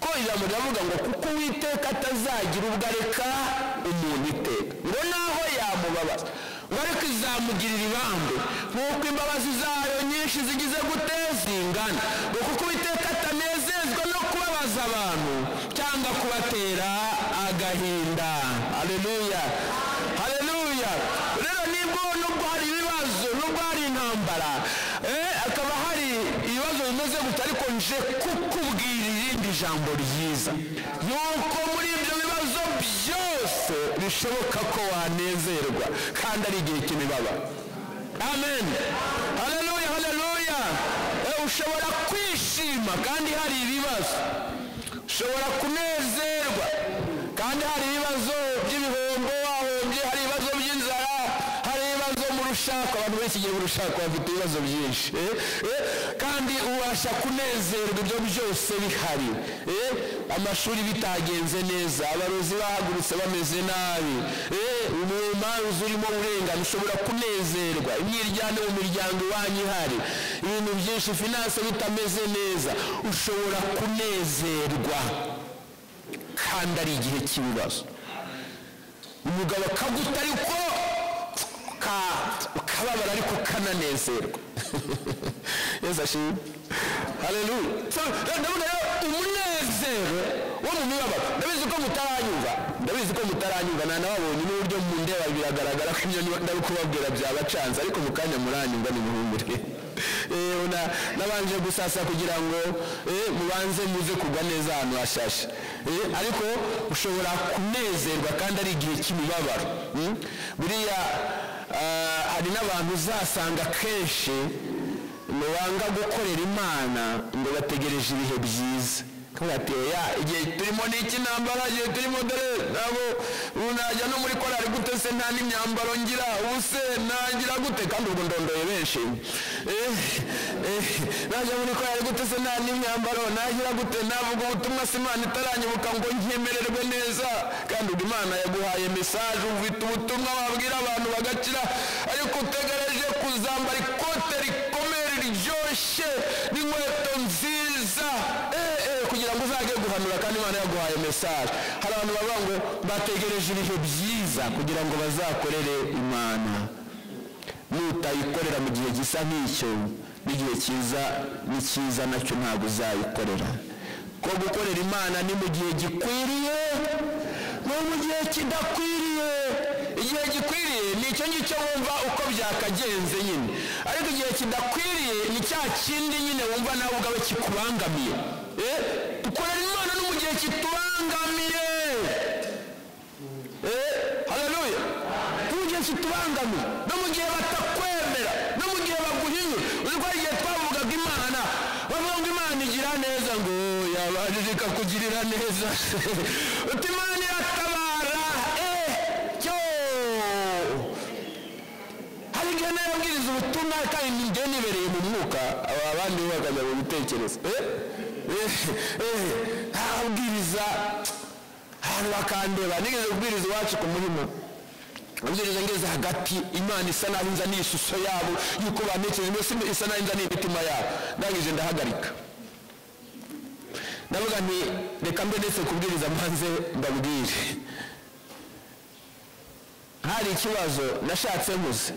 Ko ijambo riravuga ngo kuko Uwiteka atazagira ubwo areka umuntu iteka, ngo naho yamubabaza, ngo ariko izamugirira ibambe nk'uko imbabazi zayo nyinshi zigize gute zingana, ngo kuko Uwiteka atanezezwa no kubabaza abantu cyangwa kubatera agahinda. Haleluya, haleluya. Rero nibwo nubwo hari ibibazo, nubwo hari intambara, akaba hari ibibazo bimeze gutya, ariko nje kukubwira irindi jambo ryiza, yuko muri ibyo bibazo byose bishoboka ko wanezerwa, kandi ari igihe cy'imibabaro. Amen, haleluya, haleluya. Ushobora kwishima kandi hari ibibazo, ushobora kunezerwa kandi hari ibibazo by'ibihombo wahombye, hari ibibazo by'inzara, hari ibibazo mu rushako. Abantu benshi igihe mu rushako bafite ibibazo byinshi, kandi ubasha kunezerwa ibyo byose bihari. Amashuri bitagenze neza, abarozi bahagurutse bameze nabi, umumanzi urimo urengana, ushobora kunezerwa. Imyiryane mu miryango iwanyu ihari, ibintu byinshi, finance bitameze neza, ushobora kunezerwa kandi ari igihe cy'ibibazo. Umugabo akaguta ariko ukababara, ariko ukananezerwa. Yesu ashimwe, haleluya. Ndavuga rero umunezero wo mu mibabaro. Ndabizi ko mutaranyumva, ndabizi ko mutaranyumva, nanababonye n'uburyo mundeba biragaragara ko ibyo ndari kubabwira byabacanze, ariko mu kanya muranyumva, nimuhumure. Nabanje gusasa kugira ngo mubanze muze kugwa neza ahantu hashashe. Ariko ushobora kunezerwa kandi ari igihe cy'imibabaro. Buriya hari n'abantu uzasanga kenshi banga gukorera Imana ngo bategereje ibihe byiza. Igihe turimo ni icy'intambara, igihe turimo dore ntabwo najya no muri korali gute se, nta n'imyambaro ngira, ubu se nagira gute, kandi ubwo ndondoye benshi. Najya muri korali gute se, nta n'imyambaro nagira gute, navuga ubutumwa se Imana itaranyibuka ngo nkemererwe neza. Kandi ubwo Imana yaguhaye mesaje, ufite ubutumwa wabwira abantu bagakira, ariko utegereje kuzambara ikote rikomeye riryoshye n'inkweto nziza kugira ngo uzajye guhanura, kandi Imana yaguhaye message. Hari abantu bavuga ngo bategereje ibihe byiza kugira ngo bazakorere Imana. Nutayikorera mu gihe gisa nk'icyo, n'igihe cyiza ni cyiza nacyo ntabwo uzayikorera. Ko gukorera Imana ni mu gihe gikwiriye no mu gihe kidakwiriye. Igihe gikwiriye Ni icyo ngicyo wumva uko byakagenze nyine, ariko igihe kidakwiriye ni cya kindi nyine wumva nawe ubwawe kikubangamiye. Dukorera Imana no mu gihe kitubangamiye. Haleluya. No mu gihe kitubangamiye, no mu gihe batakwemera, no mu gihe baguhinyura. Uzi ko hari igihe twavugaga Imana, bavuga ngo Imana igira neza, ngo yabajije ikakugirira neza, uti Imana iratabara. Cyo hari igihe nababwiriza ubutumwa kandi njye nibereye mu mwuka, abandi bo bakajya mu bitekerezo. Nababwiriza abantu bakandeba. Nigeze kubwiriza iwacu ku murimo, abwiriza ngeze hagati, Imana isa naho inzaniye ishusho yabo yuko bantekereje, mbese isa naho inzaniye imitima yabo. Ndangije ndahagarika, ndavuga nti reka mbe ndetse kubwiriza mbanze mbabwire. Hari ikibazo nashatse nkuze,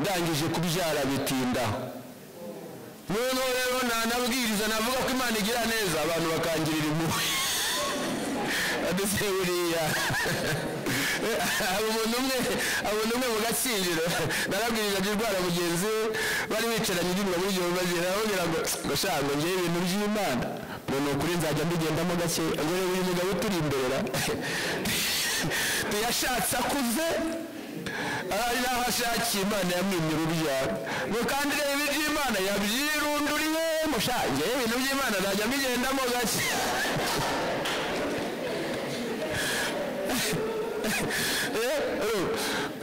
ndangije kubyara bitindaho. Noneho rero nanabwiriza navuga ko Imana igira neza, abantu bakangirira impuhwe. Aduse buriya umuntu umwe mu Gakinjiro narabwiriza ndwara mugenzi we, bari bicaranye inyuma muri ibyo bagira, arababwira ngo sha ngo ngewe ibintu by'Imana ngo ni ukuri nzajya mbigendamo gake, ngo reba uyu mugabo uturi imbere ra tuyashatse akuze, ari naho ashakiye Imana yamwimye urubyaro, ngo kandi reba iby'Imana yabyirunduriye, ngo sha ngewe ibintu by'Imana nzajya mbigendamo gake.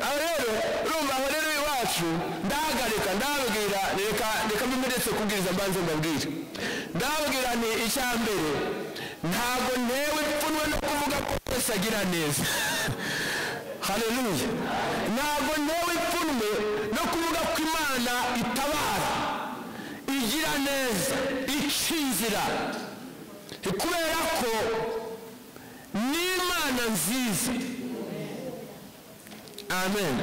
Aho rero urumva, aho rero iwacu ndahagarika, ndababwira reka mbe ndetse kubwiriza mbanze mbabwire. Ndababwira nti icya mbere ntabwo ntewe ipfunwe no kuvuga ko Yesu agira neza. Haleluya. Ntabwo ntewe ipfunwe no kuvuga ko Imana itabara, igira neza, ica inzira, kubera ko ni Imana nziza. Amen.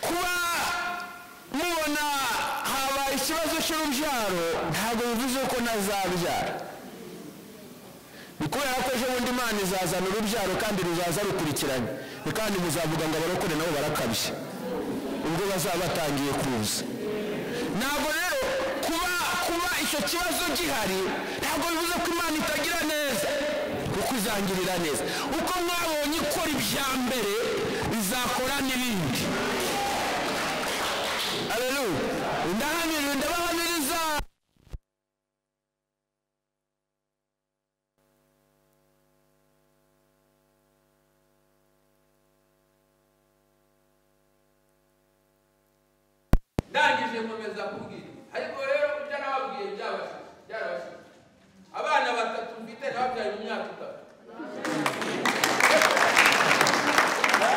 Kuba mubona habaye ikibazo cy'urubyaro ntabwo bivuze ko ntazabyara. Ni kubera ko ejo bundi Imana izazana urubyaro kandi ruzaza rukurikiranye, kandi muzavuga ngo abarokore nabo barakabye ubwo bazaba batangiye kuza. Ntabwo rero kuba icyo kibazo gihari ntabwo bivuze ko Imana itagira neza, kuko izangirira neza. Uko mwabonye ikora ibya mbere izakora n'ibindi. Haleluya. Ndahamiriza, ndabahamiriza. Ndangije nkomeza kubwira, ariko rero ibyo nababwiye byarabashije. Abana batatu mfite nababyaye mu myaka 3.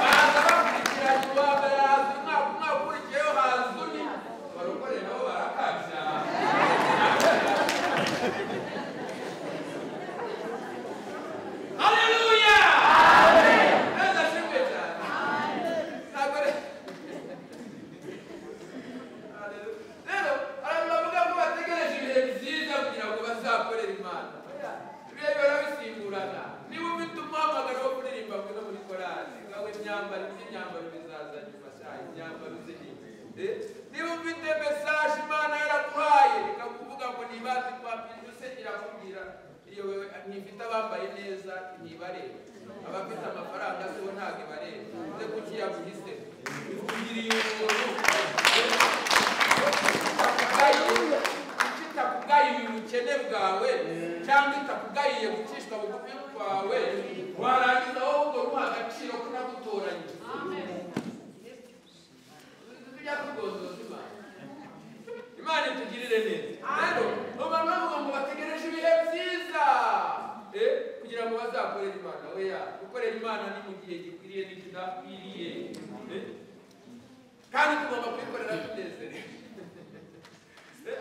Baza bakurikiranye, uwa mbere haza umwaka, umwaka ukurikiyeho haza undi. Abarokore nabo barakabya. Haleluya! Neza ashimwe cyane. Ntabwo rero abantu bavuga ko bategereje ibihe byiza kugira ngo bazakorere Imana. Ibihe bihora bisimburana. Niba ufite umuhamagaro wo kuririmba ngwino muri korali, ngawe imyambaro iby'imyambaro bizaza nyuma, sha imyambaro z'inini. Niba ufite message Imana yaraguhaye ikakuvuga ngo nibaze kwapinda se irakubwira, iyo wewe ntifite abambaye neza ntibareba, abafite amafaranga se bo ntabwo ibareba. Uze kuki yaguhise ikugiriye ubuntu itakugayiye ubukene bwawe cyangwa itakugayiye gucishwa bugufi kwawe, warangiza wowe ubwo ruha agaciro ko nagutoranyije. Tujya tugondoza Imana. Imana itugirire neza. Rero abantu bavuga ngo bategereje ibihe byiza kugira ngo bazakorere Imana. Oya, gukorera Imana ni mu gihe gikwiriye n'ikidakwiriye, kandi tugomba kubikorera tunezerewe.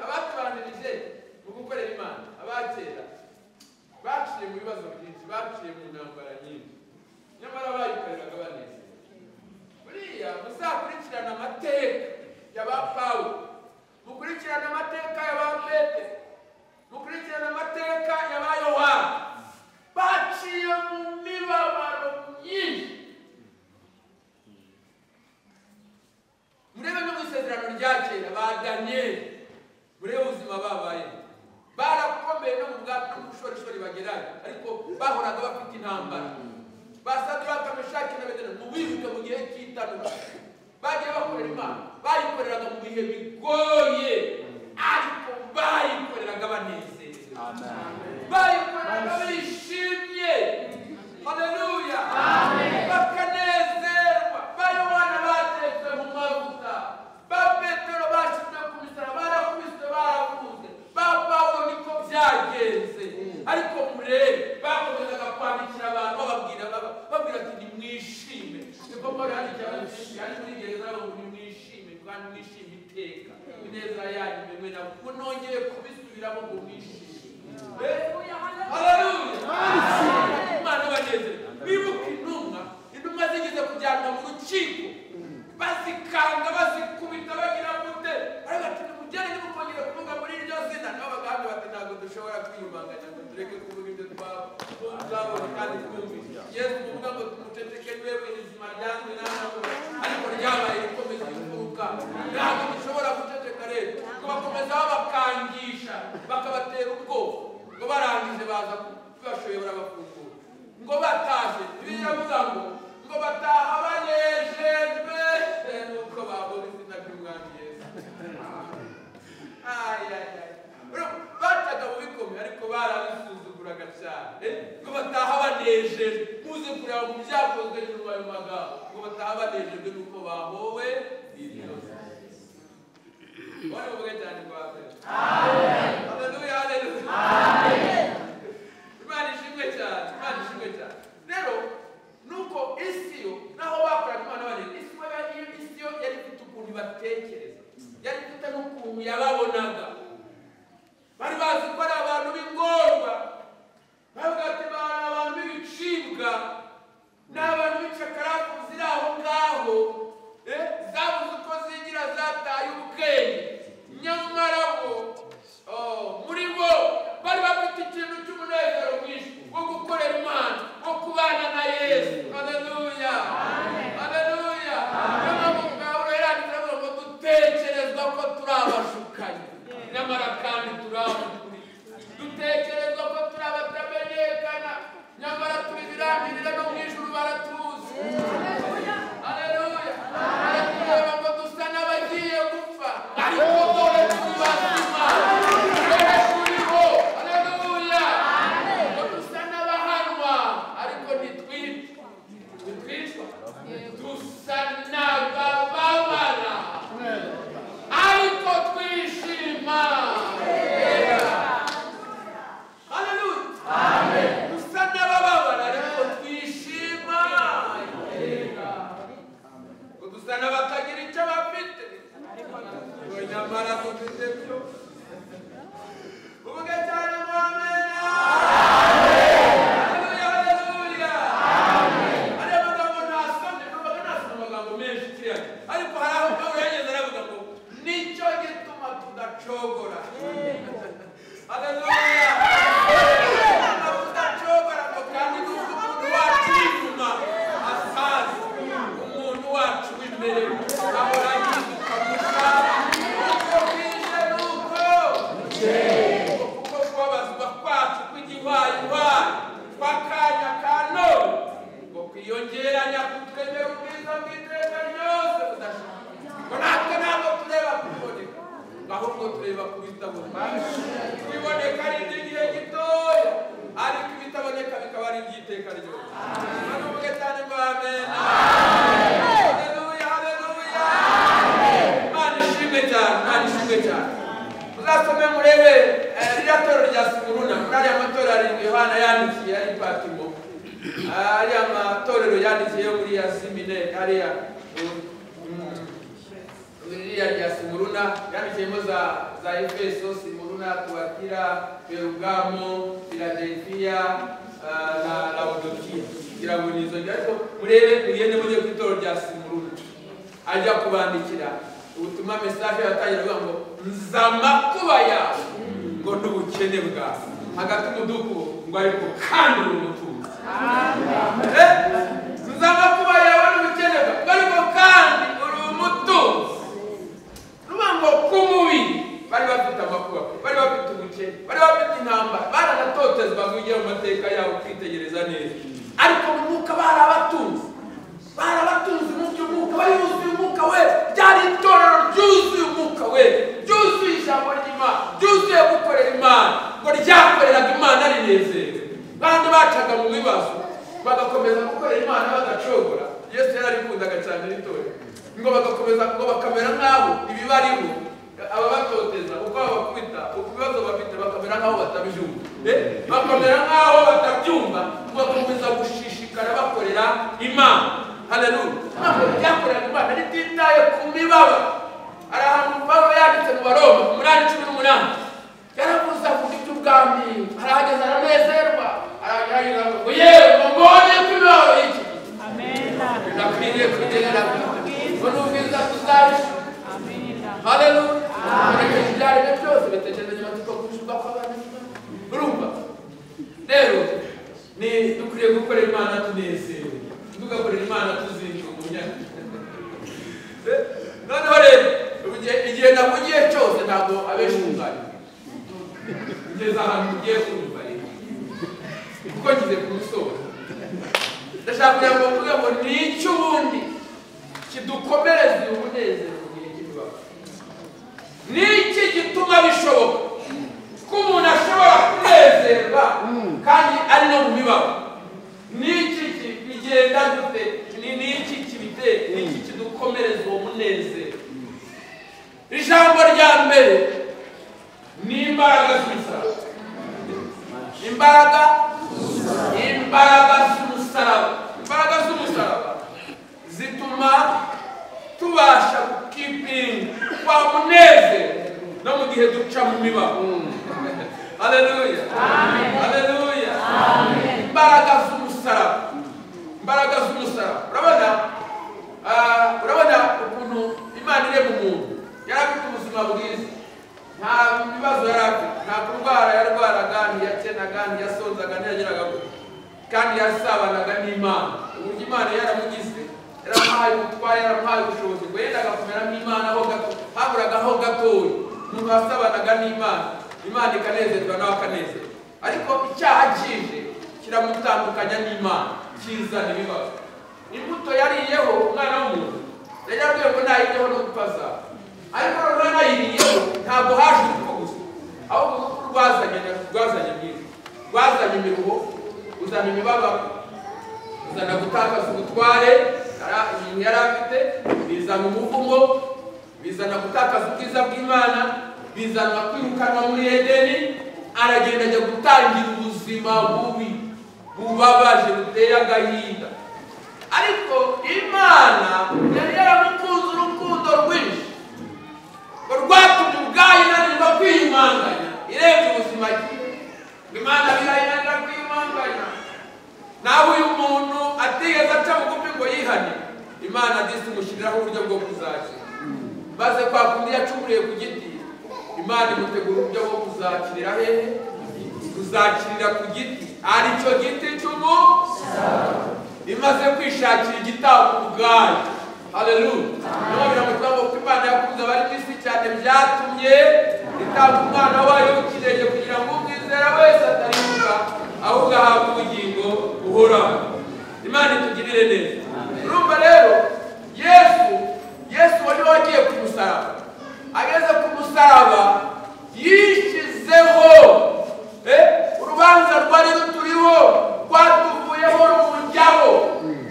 Abatubanirije mu gukorera Imana, abakera baciye mu bibazo byinshi, baciye mu ntambara nyinshi, nyamara bayikoreraga banezerewe. Buriya muzakurikirana amateka ya ba Pawulo, mukurikirana amateka ya ba Petero, mukurikirana amateka ya ba Yohana, baciye mu mibabaro myinshi. Daniel murebe ubuzima babaye barakomeye no mu bwami no mu bushorishori bagerayo ariko bahoraga bafite intambara ba Sadraka Meshaki na Abedenego mubibuke mu gihe cy'itanura bagiye bakorera Imana bayikoreraga mu bihe bigoye ariko bayikoreraga banezerewe bayikoreraga bishimye haleluya bakanezerwa ba Yohana batetswe mu mavuta ba Petero bashyizwe ku misaraba barakubiswe barafunzwe ba Pawulo niko byagenze ariko murebe bakomezaga kwandikira abantu bababwira ati nimwishime niko Pawulo yandikiye abantu ari muri gereza ngo nimwishime kandi mwishime iteka ineza yanyu imwe na nongeye kubisubiramo ngo mwishime haleluya Imana ibanezere bibuka intumwa zigeze kujyanwa mu rukiko bazikanga bazikubita bagira gute ariko ati nimugere nimukongera kuvuga muri iryo zina nabo bagahamya bati ntabwo dushobora kwiyumanganya ngo tureke kuvuga ibyo twabonye kandi twumvise Yesu muvuga ngo tumuceceke niwe izima ryanzwe n'abantu ariko ryabaye rikomeza imfuruka ntabwo dushobora guceceka rero ngo bakomeza babakangisha bakabatera ubwoba ngo barangije baza kubashoye barabafungura ngo batashye biravuga ngo bataha banejejwe nuko babona izina ry'Umwami Yesu bacaga mu bikomeye ariko barabisuzuguraga cyane ngo bataha banejejwe muze kureba mu byakozwe nyuma y'ayo magambo ngo bataha banejejwe nuko bahowe iryo zina bari buvuge cyane ngo amen haleluya haleluya Imana ishimwe cyane Imana ishimwe cyane rero nuko isi yo naho bakoraga Imana banejejwe isi yo yari ifite ukuntu ibatekereza yari ifite n'ukuntu yababonaga bari bazi ko ari abantu b'ingorwa bavuga ati bari abantu b'ibicibwa ni abantu b'icakarafu ziri aho ngaho zabuze uko zigira zataye ubwenge nyamara bo muri bo bari bafite ikintu cy'umunezero mwinshi wo gukorera Imana wo kubana na Yesu haleluya haleluya niyo mpamvu Pawulo yaranditse avuga ngo dutekerezwa ko turi abashukanyi nyamara kandi turi ab'ukuri dutekerezwa ko turi abatamenyekana nyamara turi ibirangirire no mu ijuru baratuzi haleluya baratureba ngo dusa n'abagiye gupfa ariko dore turi bazima dore turiho haleluya ngo dusa n'abahanwa ariko ntitwicwa dusa n'abababara ariko twishima haleluya dusa n'abababara ariko twishima ngo dusa n'abatagira icyo bafite ngo nyamara dufite byose uvuge cyane ngo amen haleluya haleluya ariya magambo ntasomye numvaga nasoma amagambo menshi kiriya ariko hari aho Pawulo yageze aravuga ngo nicyo gituma tudacogora haleluya tudacogora ngo kandi nuko umuntu wacu w'inyuma asaza umuntu wacu w'imbere ahora ahinduka mushya uko bwije nuko kuko kubabazwa kwacu kw'igihwayihwayi kw'akanya ka none ngo kwiyongeranya kutwemera ubwiza bw'iteka ryose budashira ngo natwe ntabwo tureba kubiboneka ahubwo tureba ku bitaboneka kubiboneka ari iby'igihe gitoya ariko ibitaboneka bikaba ari iby'iteka ryose bavuge cyane ngo amen haleluya haleluya Imana ishimwe cyane Imana ishimwe cyane muzasome murebe ririya torero rya Simuruna muri ariya matorero arindwi Yohana yandikiye ari Patimo ariya matorero yandikiye yo muri ya Simine hariya ririya rya Simuruna yandikiyemo za Efeso Simuruna Tuatira Perugamo Filadelfiya na Laodikiya kugira ngo nizo ariko murebe mugende mujye ku itorero rya Simuruna ajya kubandikira ubutumwa message yatangira avuga ngo nza amakuba yawe ngo n'ubukene bwawe hagati umuduku ngo ariko kandi uri umutunzi nza amakuba yawe n'ubukene bwawe ariko kandi uri umutunzi nuvuga ngo ku mubiri cyane n'itorero ngo bagakomeza ngo bakamera nk'abo ibibariho ababatoteza uko babakubita uko ibibazo bafite bakamera nk'aho batabyumva bakamera nk'aho batabyumva bagakomeza gushishikara bakorera Imana. Haleluya. Ntabwo byakoreraga Imana rititaye ku mibabaro. Hari ahantu Pawulo yanditse mu Baroma 8:18 yaravuze avuga iby'ubwami, arahageze aranezerwa, aragerageza ngo yewe mbonye ko imibabaro y'iki birakwiriye kugereranywa ngo n'ubwiza tuzabishura. Haleluya. Ibyaremwe byose bitekereza amatsiko gushurwa kw'abana b'Imana. Urumva rero ni dukwiriye gukorera Imana tunezerewe, tugakorera Imana tuzinjugunya. Noneho rero igihe navugiye cyose ntabwo abenshi bumva ngeze ahantu ugiye kumva rero kuko ngize ku musozo. Ndashaka kugira ngo mvuge ngo ni iki ubundi kidukomereza uyu munezero mu gihe cy'imibabaro? Ni iki gituma bishoboka ko umuntu ashobora kunezerwa kandi ari no mu mibabaro? Ni iki bigenda gute? Ni iki kibitera? Ni iki kidukomereza uwo munezero? Ijambo rya mbere ni imbaraga z'umusaraba. Imbaraga z'umusaraba. Imbaraga z'umusaraba zituma tubasha gukipinga wa munezero no mu gihe duca mu mibabaro. Haleluya. Haleluya. Imbaraga z'umusaraba. Imbaraga z'umusaraba. Urabona urabona ukuntu Imana irema umuntu. Yari afite ubuzima bwiza, nta bibazo yari afite, nta kurwara yarwaraga, ntiyakenaga, ntiyasonzaga, ntiyageraga gute, kandi yasabanaga n'Imana. Uburyo Imana yaramugize, yaramuhaye ubutware, yaramuhaye ubushobozi, ngo yendaga kumera nk'Imana ho gato, haburagaho gatoya. Umuntu wasabanaga n'Imana, Imana ikanezerwa nawe akanezerwa. Ariko icyaha kije kiramutandukanya n'Imana, kizana ibibazo. Imbuto yariyeho umwana w'umuntu yari yarabwiwe ngo nayiryeho no gupfa azapfa. Ariko noneho nayiriyeho ntabwo haje urupfu gusa, ahubwo urupfu rwazanye mwiza, rwazanye imiruho, ruzana imibabaro, ruzana gutakaza ubutware umuntu yari afite, bizana umuvumo, bizana gutakaza ubwiza bw'Imana, bizana kwirukanwa muri Edeni, aragenda ajya gutangira ubuzima bubi bubabaje buteye agahinda. Ariko Imana yari yaramukunze urukundo rwinshi rwatumye ubwayo inanirwa kwiyumanganya. Irebye ubuzima bwe, Imana birayinanira kwiyumanganya. Naho uyu muntu atigeze aca bugufi ngo yihane, Imana disi imushyiriraho uburyo bwo kuzakira. Maze kwa kundi yacumuriye ku giti, Imana imutegura uburyo bwo kuzakirira hehe? Kuzakirira ku giti, aricyo giti cy'umusaraba. Imaze kwishakira igitambo ubwayo. Haleluya. Niyo biramutwa ngo Imana yakunze abari mu isi cyane byatumye itanga umwana wayo w'ikinege kugira ngo umwizera wese atarimbuka ahubwo ahabwe ubugingo buhoraho. Imana itugirire neza. Urumva rero Yesu wari wagiye ku musaraba, ageze ku musaraba yishyizeho urubanza rwari ruturiho rwatuvuyeho rumujyaho,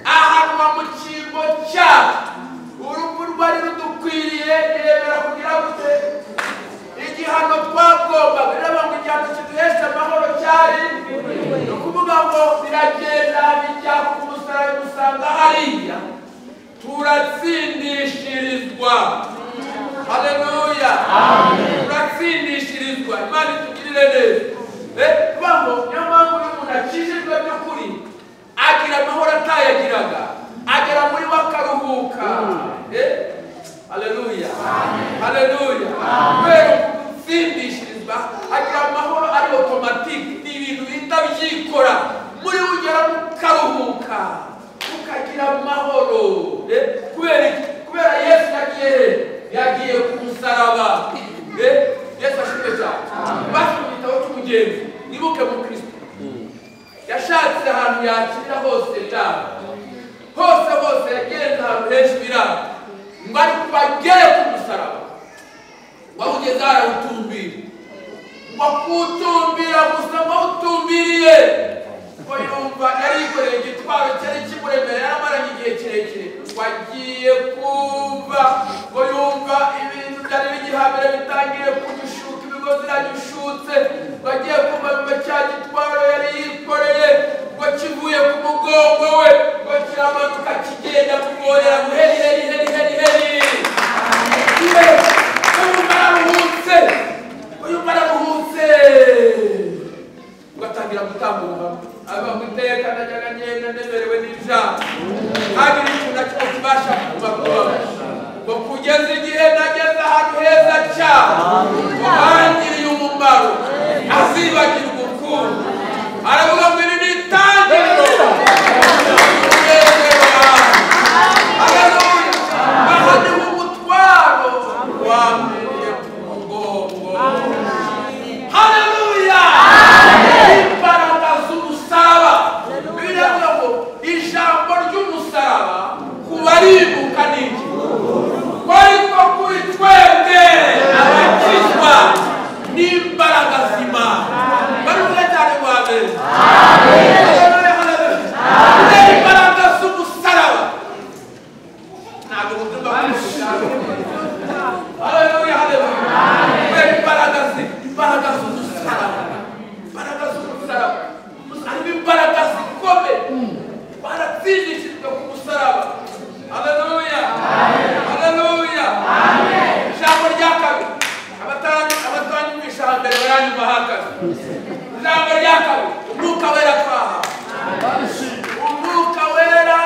ahanwa mu cyimbo cyacu. Urupfu rwari rudukwiriye yemera kugira gute? Igihano twagombaga, rero ngo igihano kiduhesha amahoro cyari ni ukuvuga ngo biragenda bijya ku musaraba usanga hariya turatsindishirizwa. Haleluya. Turatsindishirizwa. Imana itugirire neza. Kuvuga ngo niyo mpamvu iyo umuntu akijijwe by'ukuri agira amahoro atayagiraga, agera muri we akaruhuka. Haleluya. Haleluya. Kubera gutsindishirizwa agira amahoro ari automatique, ni ibintu bihita byikora muri we, ugera ukaruhuka ukagira amahoro. Kubera iki? Kubera Yesu yagiye ku musaraba. Yesu ashimwe cyane. Basi mu gitabo cy'umugenzi nibuke mu Kristo yashatse ahantu yakirira hose biranga, hose hose yagenze ahantu henshi biranga, ngo ariko agere ku musaraba. Wawugeze arawutumbira, ngo akuwutumbira gusa ngo awutumbiriye, ngo yumva yari yikoreye igitwaro cyari kimuremereye, yaramaranye igihe kirekire, ngo agiye Agiye kumva ngo yumva ibintu byari bigihambere bitangiye kugishuka, imigozi iragishutse. Bagiye kumva biva cya gitwaro yari yikoreye ngo kivuye ku mugongo we, ngo kiramanuka kigenda kumworera ngo heri heri heri heri heri. Yumva araruhutse, yumva araruhutse, ugatangira gutambuka. Aba mu iteka najyaga ngenda nemerewe n'ijambo, ntagira ikintu na kimwe kibasha kubakubaho, ngo kugeza igihe nageze ahantu heza cyane, ngo hangiriye umumaro azibagirwa ukundi. Aravuga ngo iri ni itangiriro ry'umunezero wawe. Haleluya! Aha niho umutwaro wambiriye ku mugongo. Haleluya! Imbaraga z'umusaraba. Bibiliya ivuga ngo ijambo ry'umusaraba ku baribuka ni iki? Ko ariko kuri twebwe abakizwa n'imbaraga z'Imana. Barivuga cyane ngo amen. Haleluya, haleluya. Imbaraga z'umusaraba. Ntabwo mubyumva kurusha. Haleluya, haleluya. Imbaraga imbaraga z'umusaraba. Imbaraga z'umusaraba. Harimo imbaraga zikomeye. Baratsindishirijwe ku musaraba. Haleluya. Haleluya. Ijambo rya kabiri. Abatanyumvisha hambere baranyumva hakaze. Ijambo rya kabiri. Umwuka wera twahawe. Umwuka wera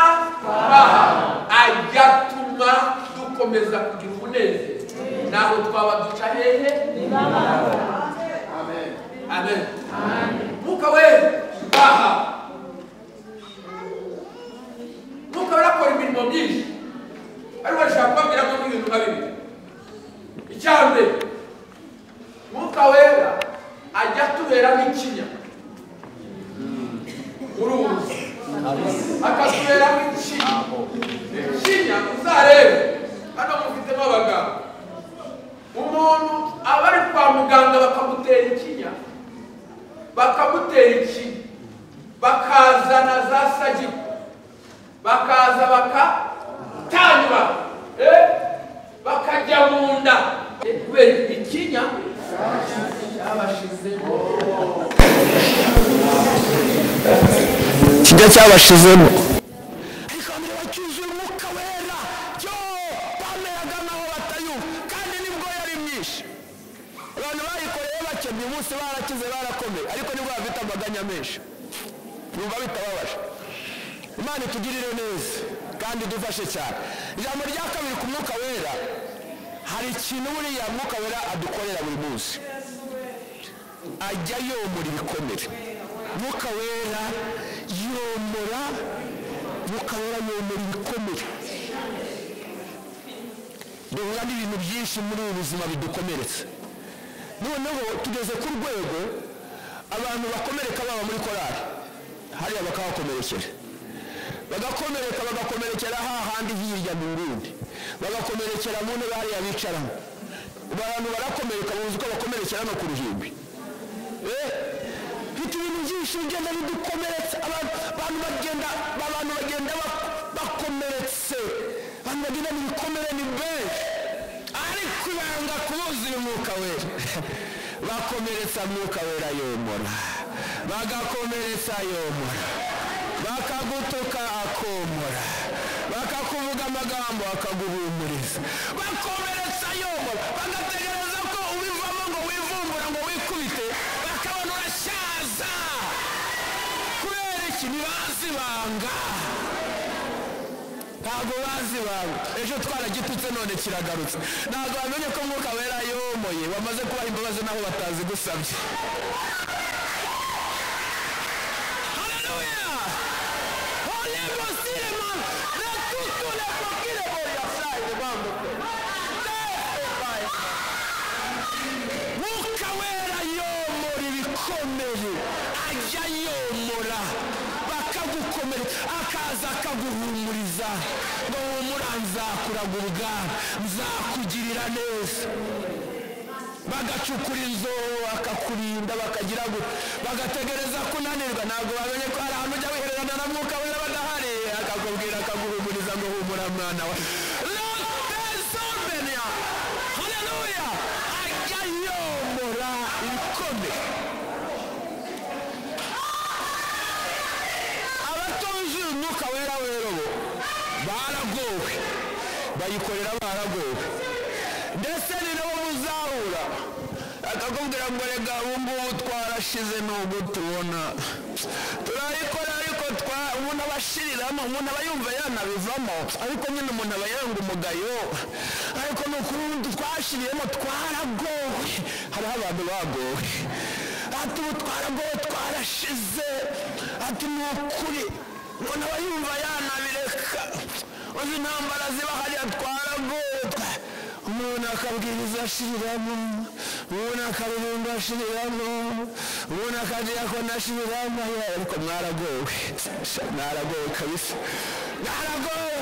twahawe ajya atuma dukomeza kugira umunezero naho twaba duca hehe. Amen. Umwuka wera twahawe. Umwuka wera akora imirimo myinshi, ariko arashaka kubabwiramo nk'ibintu nka bibiri. Icya mbere, Umwuka wera ajya atubera nk'ikinya, uruzi akatubera nk'ikinya. Ikinya uzarebe hano mufitemo abaganga, umuntu aba ari kwa muganga bakamutera ikinya, bakamutera ikinya, bakazana za sagiku, bakaza bakatanyura, bakajya mu nda kubera ikinya cyabashizemo. Kijya cyabashizemo. Ariko mbere bacyuzuye umwuka wera, cyo bameraga nkaho batayumva, kandi nibwo yari myinshi. Abantu bayikoreye bakennye umunsi barakize barakomeye, ariko nibwo bafite amaganya menshi. Numva bitababaje. Imana itugirire neza kandi idufashe cyane. Ijambo rya kabiri ku mwuka wera, hari ikintu buriya mwuka wera adukorera buri munsi. Ajya yomora ibikomere. Mwuka wera yomora, mwuka wera yomora ibikomere. Duhura n'ibintu byinshi muri ubu buzima bidukomeretsa. Noneho tugeze ku rwego abantu bakomereka baba muri korali, hariya bakahakomerekera, bagakomereka, bagakomerekera hahandi hirya mu nguni, bagakomerekera mu ntebe hariya bicaramo. Abantu barakomereka, buzi ko bakomerekera no ku ruhimbi. Mfite ibintu byinshi bigenda bidukomeretsa. Abantu bagenda bakomeretse, abantu bagenda mu bikomere ni benshi, ariko ibanga kubuzuye umwuka wera. Bakomeretsa mwuka wera yomora, bagakomeretsa yomora, bakagutuka akomora, bakakuvuga amagambo akaguhumuriza. Bakomeretsa yomora, bagategereza ko ubivamo ngo wivumbura ngo wikubite, bakabona urashaza. Kubera iki? Ntibazi ibanga. Ntabwo bazi ibanga. Ejo twaragitutse none kiragarutse. Ntabwo bamenye ko mwuka wera yomoye, bamaze kubaha imbabazi naho batazigusabye. Haleluya! Mwuka wera yomora ibikomere, ajya yomora bakagukomere, akaza akaguhumuriza ngo humura nzakuraga, nzakugirira neza. Bagacukura inzobo bakakurinda, bakagira bagategereza kunanirwa. Ntabwo bamenye ko hari ahantu ujya wihererana na mwuka wera badahari, akakubwira akaguhumuriza ngo Humura mwana wa Lotezomenia. Haleluya! Ajya yomora ibikomeye. Abatuzuye umwuka wera rero bo baragowe, bayikorera baragowe, ndetse ni nabo muzahura akakubwira ngo rega ubu ngubu twarashize nubwo tubona turayikora, ariko umuntu aba ashiriramo, umuntu aba yumva yanabivamo, ariko nyine umuntu aba yanga umugayo, ariko ni ukuri twashiriyemo twaragowe. Hariho abantu bagowe, ati ubu twaragowe twarashize, ati ni ukuri umuntu aba yumva yanabireka, uzi intambara ziba hariya twaragowe. Umuntu akabwiriza ashiriramo, umuntu akaririmba ashiriramo, umuntu akadiyakona ashiriramo, ariko mwaragowe, mwaragowe kabisa, mwaragowe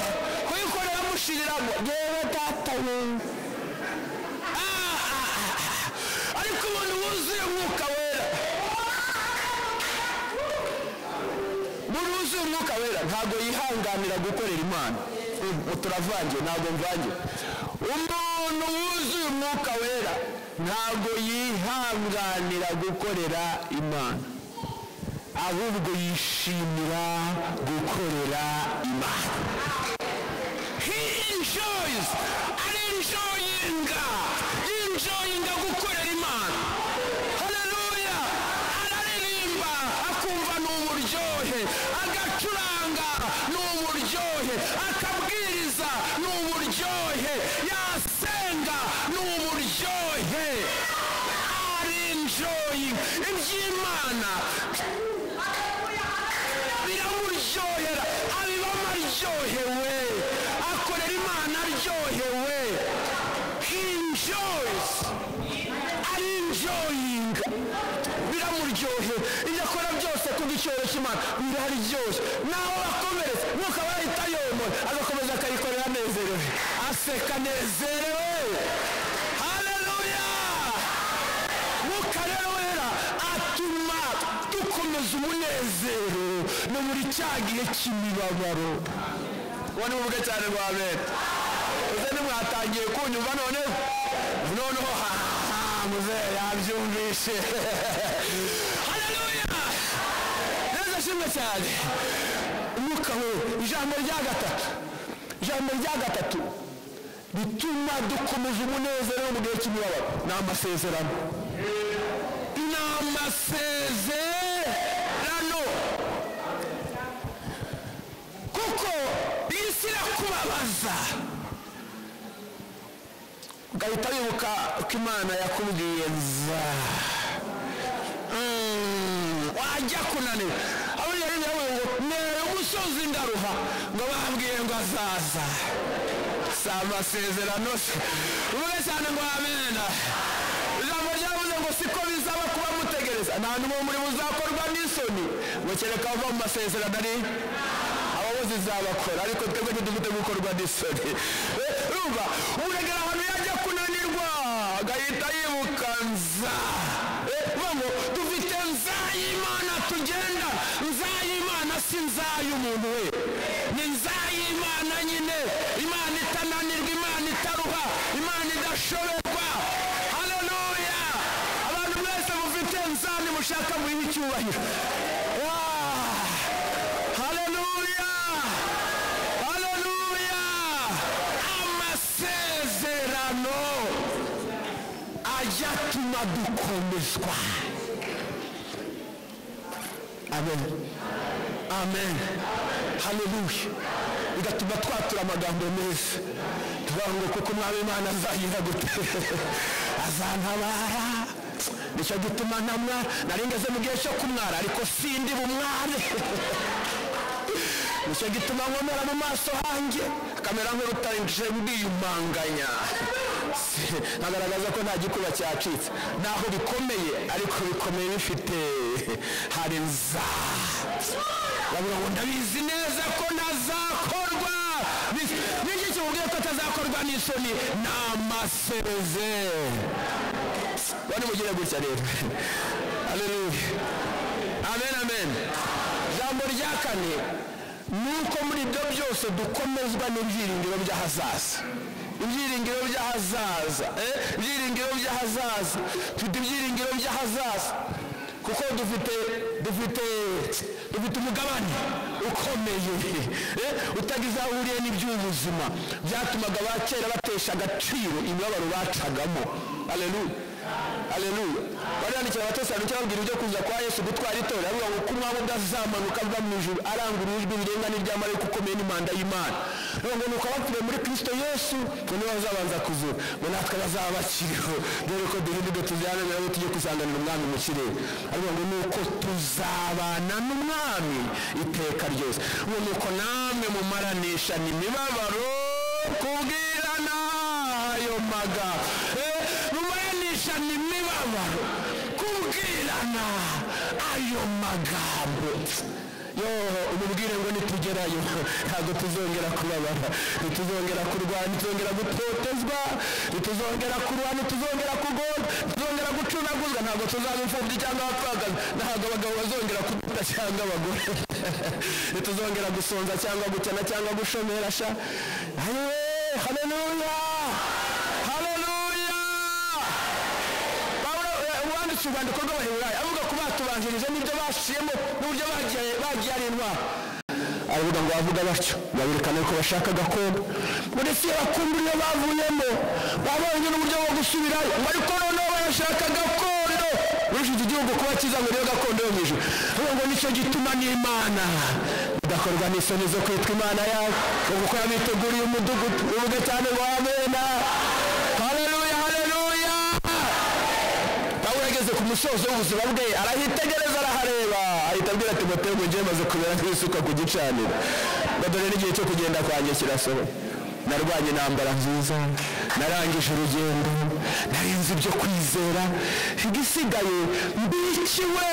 kuyikorera mushiriramo. Yewe data we! Ariko umuntu wuzuye umwuka wera, umuntu wuzuye umwuka wera ntabwo yihanganira gukorera Imana. Turavangiye, ntabwo mvangiye. Umuntu wuzuye umwuka wera ntabwo yihanganira gukorera Imana, ahubwo yishimira gukorera Imana. He enjoys, arenjoyinga, enjoyinga gukorera Imana. Haleluya! Araririmba akumva ni uburyohe, agacuranga ni uburyohe, akabwiriza ni uburyohe, yasenga ni uburyohe. Arenjoyinga iby'Imana biramuryohera, abibamo aryohewe, akorera Imana aryohewe. He enjoys, arenjoyinga, biramuryohe, ibyo akora byose kubw'icyubahiro cy'Imana biraryoshye. Naho bakomeretse mwuka wahita yomora, agakomeza akayikorera anezerewe, aseka anezerewe. Haleluya! Mwuka rero wera atuma dukomeza umunezero no muri cya gihe cy'imibabaro. Uwo ni muvuge cyane ngo amen. Uze nimwatangiye kunyumva noneho, noneho muzehe yabyumvishe. Haleluya! Neza shimwe cyane. Umwuka we, ijambo rya gatatu, ijambo rya gatatu bituma dukomeza umunezero mu gihe cy'imibabaro ni amasezerano. Ni amasezerano, kuko isi irakubabaza ugahita wibuka ko Imana yakubwiye nza, wajya kunanirwa. Aburiya rero ngo nera umusozi ndaruha, ngo bambwiye ngo azaza. Si amasezerano se? Uvuge cyane ngo amena. Ijambo ryavuze ngo siko bizaba kuba mutegereza, nta n'umwe muri buzakorwa n'isoni, ngo kereka ava mu masezerano ari abo zizabakora, ariko twebwe ntidufite gukorwa n'isoni. Urumva uregera ahantu yajya kunanirwa agahita yibuka nza. Ngo dufite nza y'Imana tugenda, nza y'Imana si nza y'umuntu we, ni nza y'Imana nyine, Imana itananirwa, Imana itaruha, Imana idashoberwa. Haleluya! Abantu mwese mufite nza nimushaka muyihe icyubahiro. Haleluya! Haleluya! Amasezerano ajya atuma dukomezwa. Amen, amen, haleluya. Bigatuma twatura amagambo meza, tuvuga ngo kuko umwami Imana azagira gute, azantabara. Nicyo gituma ntamwara, nari ngeze mu gihe cyo kumwara, ariko sindi bumware. Nicyo gituma nkomera mu maso hanjye akamera nk'urutare ndiyumanganya, nkagaragaza ko nta gikuba cyacitse, naho bikomeye ariko bikomeye bifite hari nza. Bavuga ngo ndabizi neza ko ntazakorwa. Niki kimubwiye ko atazakorwa n'isoni? Ni amasezerano. Bari mugire gutya rero. Haleluya, amen, amen. Ijambo rya kane Nuko muri ibyo byose dukomezwa n'ibyiringiro by'ahazaza. Ibyiringiro by'ahazaza, ibyiringiro by'ahazaza, dufite ibyiringiro by'ahazaza kuko dufite umugabane ukomeye utagize aho uhuriye n'iby'ubuzima byatumaga abakera batesha agaciro imibabaro bacagamo. Haleluya, haleluya. Barandikira Abatesalonike babwira ibyo kuza kwa Yesu gutwara itorero, avuga ngo umwami udazamanuka ava mu ijuru arangurura ijwi rirenga n'iryamarayika ukomeye n'impanda y'Imana. Ngo nuko abapfiriye muri Kristo Yesu ngo nibo bazabanza kuzuka, ngo natwe bazaba bakiriho, dore ko duhinduke tuzabana nabo tujye kusanganira umwami mu kirere. Avuga ngo nuko tuzabana n'umwami iteka ryose, ngo nuko namwe mumaranisha imibabaro kubwirana ayo magambo, mumaranisha imibabaro kubwirana ayo magambo. Yo umubwire ngo nitugerayo ntabwo tuzongera kubabara, ntituzongera kurwana, ntituzongera gutotezwa, ntituzongera kurwana, ntituzongera kugorwa, ntituzongera gucunaguzwa, ntabwo tuzaba imfubyi cyangwa abapfakazi, ntabwo abagabo bazongera kuduta cyangwa abagore, ntituzongera gusonza cyangwa gukena cyangwa gushomera. Sha, haleluya, haleluya. Uwanditse urwandiko rw'Abaheburayo avuga ko batubanjirije n'ibyo baciyemo n'uburyo bagiye ari intwaro, aravuga ngo bavuga batyo baberekana ko bashaka gakondo, ngo ndetse iyo bakumbura iyo bavuyemo babonye n'uburyo bwo gusubirayo, ngo ariko noneho barashaka gakondo muri iki gihugu kuba cyiza, ngo niyo gakondo yo mu ijuru. Avuga ngo nicyo gituma n'Imana idakorwa n'isoni zo kwitwa Imana yawe, ngo kuko yabiteguriye umudugudu. Uvuge cyane ngo amena, haleluya, haleluya. Pawulo ageze ku musozo w'ubuzima bwe arahitegereza, arahareba, ahita abwira Timoteyo ngo ngiye maze kubera nk'isuka ku gicaniro, ngo dore n'igihe cyo kugenda kwanjye kirasohoye. Narwanye intambara nziza, narangije urugendo, narinze ibyo kwizera, igisigaye mbikiwe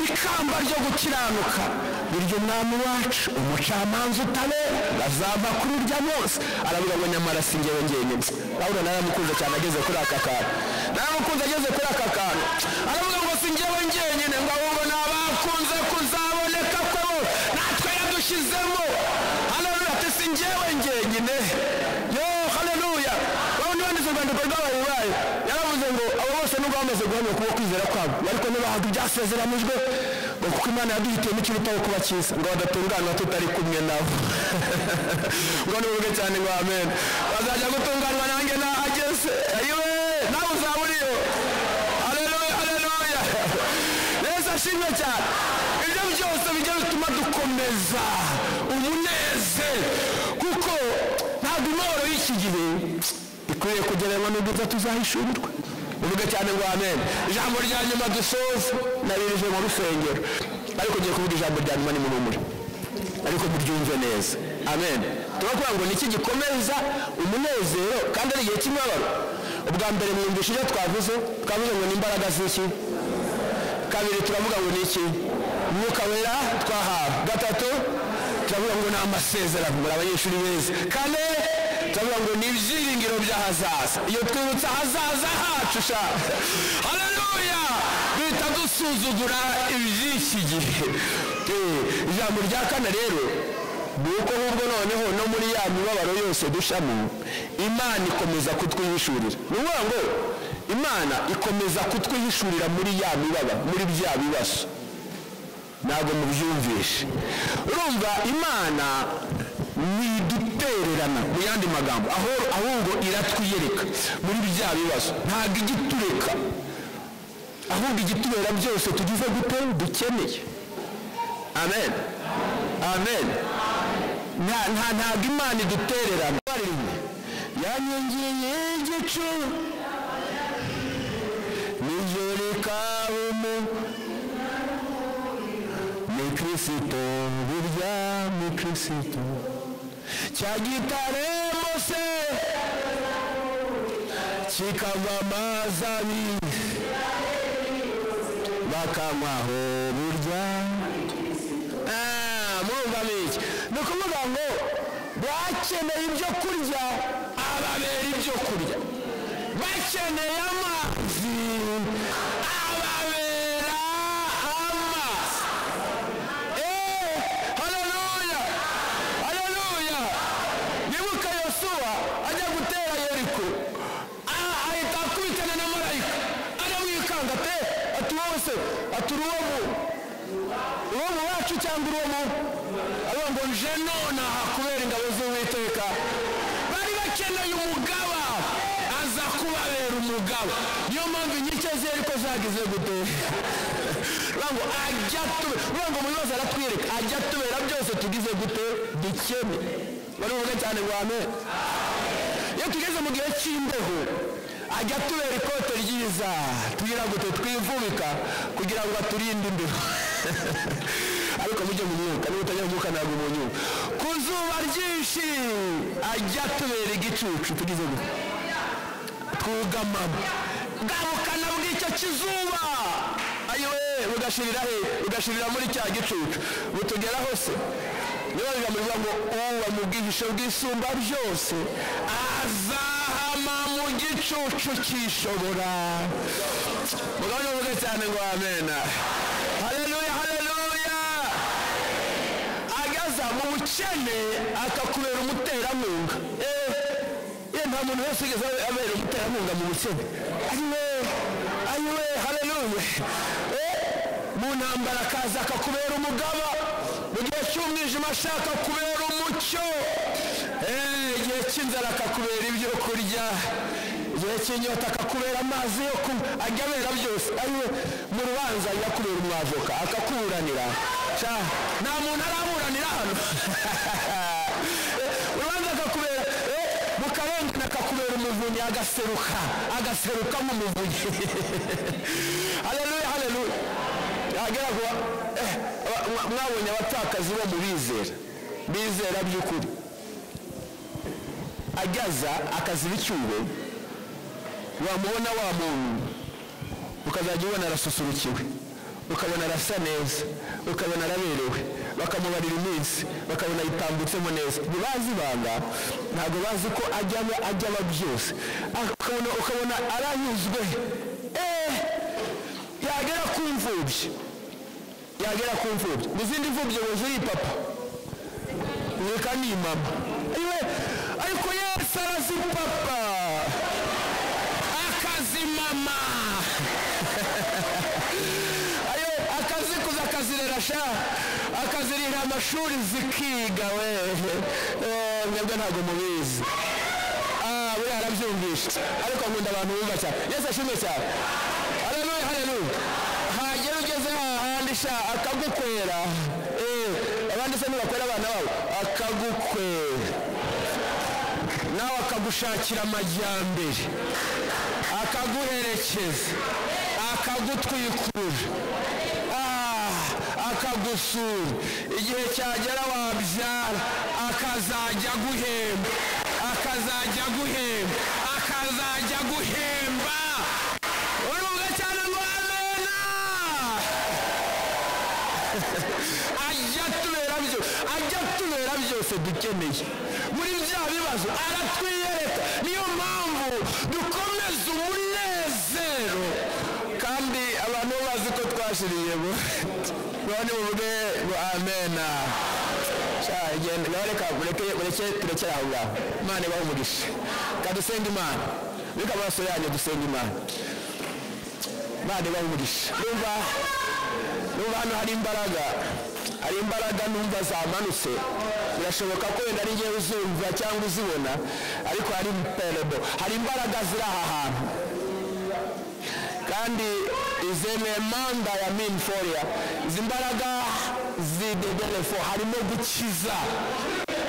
ikamba ryo gukiranuka, biryo umwami wacu umucamanza utabera azava kuri urya munsi. Aravuga ngo nyamara si njyewe njyenyine. Pawulo naramukunze cyane ageze kuri aka kantu, naramukunze ageze kuri aka kantu, aravuga ngo si njyewe njyenyine, ngo ahubwo ni abakunze kuzaboneka ko natwe yadushyizemo. Haleluya, ati si njyewe njyenyine. Yo, haleluya. Bawundi wanditse urwandiko rw'Abaheburayo yaravuze ngo abo bose nubwo bamaze guhamya kuba kwizera kwabo, ariko ntibahabwa ibyasezeranijwe, ngo kuko Imana yaduhitiyemo ikirutaho kuba cyiza, ngo badatunganwa tutari kumwe nabo. Ngo nibuge cyane ngo amen. Bazajya gutunganwa nanjye nahageze. Ayiwe, nawe uzaba uriyo. Haleluya, haleluya. Yesu ashimwe cyane. Ibyo byose bijya bituma dukomeza umunezero, kuko ntabwo imibabaro y'iki gihe ikwiye kugereranywa n'ubwiza tuzahishurirwa. Uvuge cyane ngo amen. Ijambo rya nyuma dusoza naririje mu rusengero, ariko ngiye kuvuga ijambo rya nyuma nimurumure, ariko muryumve neza. Amen. Turavuga ngo niki gikomeza umunezero kandi ari igihe cy'imibabaro? Ubwa mbere mwumvishe ibyo twavuze, twavuze ngo ni imbaraga z'iki? Kabiri turavuga ngo ni iki? Umwuka wera twahawe. Gatatu turavuga ngo ni amasezerano, muri abanyeshuri beza. Kane turavuga ngo ni ibyiringiro by'ahazaza. Iyo twibutse ahazaza hacu, sha, haleluya, duhita dusuzugura iby'iki gihe. Ijambo rya kane rero ni uko ahubwo noneho no muri ya mibabaro yose dushamo, Imana ikomeza kutwihishurira. Ni ukuvuga ngo Imana ikomeza kutwihishurira muri ya mibabaro, muri bya bibazo. Ntabwo mubyumvishe. Urumva Imana ntidutererana, mu yandi magambo, ahubwo iratwiyereka muri bya bibazo. Ntabwo ijya itureka, ahubwo ijya itubera byose tugize gute dukeneye. Amen, amen. Ntabwo Imana idutererana. Yankingiye igicu nijoro rikaba ni Kristo, burya ni Kristo cya gitare Mose kikava amazi abiri bakanywaho burya. Murumva iki? Ni ukuvuga ngo bakeneye ibyo kurya ababera ibyo kurya, bakeneye amazi ababera amazi. Haleluya. Yosuwa ajya gutera Yeriko, ahita akubitana na marayika, aramwikanga te ati wowe se, ati uri uwo mu wacu cyangwa uri uwo mu, aravuga ngo nje nonaha kubera ingabo z'Uwiteka. Bari bakeneye umugaba, aza kubabera umugaba. Niyo mpamvu inkike ze Yeriko zagize gute? Ngo ajya tubera, ngo mu bibazo aratwereka, ajya tubera byose tugize gute dukene. Bari buvuge cyane ngo amen. Iyo tugeze mu gihe cy'imbeho, ajya tubera ikote ryiza tugira gute twivubika kugira ngo aturinde imbeho. Ariko mujye mu mwuka, niba utajya mu mwuka ntabwo umunyuka. Ku zuba ryinshi ajya tubera igicucu tugize gute twugamamo. Bwa bukana bw'icyo kizuba ayiwe bugashirira he? Bugashirira muri cya gicucu, butugeraho se. Niba ijambo rivuga ngo uba mu bwihisho bw'isumba byose azahama mu gicucu cyishobora. Mugabane muvuge cyane ngo amena. Haleluya, haleluya. Agaza mu bukene akakubera umuterankunga. Nta muntu wese wigeze abera umuterankunga mu bukene. Ayiwe, ayiwe, haleluya. Mu ntambara akaza akakubera umugaba, mu gihe cy'umwijima ashaka kubera umucyo, igihe cy'inzara akakubera ibyo kurya, igihe cy'inyota akakubera amazi yo kunywa, ajya abera byose. Ayiwe, mu rubanza ajya kubera umwavoka akakuburanira. Nta muntu araburanira hano. Urubanza akakubera mu karengane akakubera umuvunyi, agaseruka, agaseruka nk'umuvunyi. Haleluya, haleluya. Yagera kuba mwabonye abapfakazi bo mu bizera, bizera by'ukuri, agaza akaziba icyuho, wamubona wa muntu ukazajya ubona arasusurukiwe, ukabona arasa neza, ukabona araberewe, bakamubarira iminsi, bakabona yitambutsemo neza. Ntibazi ibanga, ntabwo bazi ko ajya aba byose. Ukabona aranyuzwe. Yagera ku mfubyi, yagera ku mfubyi, n'izindi mfubyi ngo ziri papa, reka ni mama. Ariko Yesu arazipapa, akazimama. Ayo akazikuza akazirera sha, akazirira amashuri zikiga we. Mwebwe ntabwo mubizi. Buriya arabyumvisha, ariko nkunda abantu bumva cyane. Yesu ashimwe cyane. Haleluya, haleluya. Hagera ugeze hahandi sha akagukwera. Abandi se ntibakwera abana babo, akagukwera nawe akagushakira amajyambere, akaguherekeza, akagutwikura, akagusura. Igihe cyagera wabyara akazajya guhemba, akazajya guhemba, akazajya guhemba. Urubuga cyane ngo amena. Ajya tubera byo, ajya tubera byose dukeneye. Muri bya bibazo aratwiyereka. Niyo mpamvu dukomeza umunezero, kandi abantu bazi ko twashiriye bo. None muvuge ngo amena. Reka turekere aho ngaho. Imana ibahe umugisha. Kandi dusenge Imana. Reka amaso yanyu dusenge Imana. Imana ibahe umugisha. Numva hano hari imbaraga, hari imbaraga numva zamanutse. Birashoboka ko wenda ari njyewe uzumva cyangwa uzibona, ariko hari imperebo, hari imbaraga ziri aha hantu. Kandi izemeye manda ya minforia, izi mbaraga zidedelefo, harimo gukiza,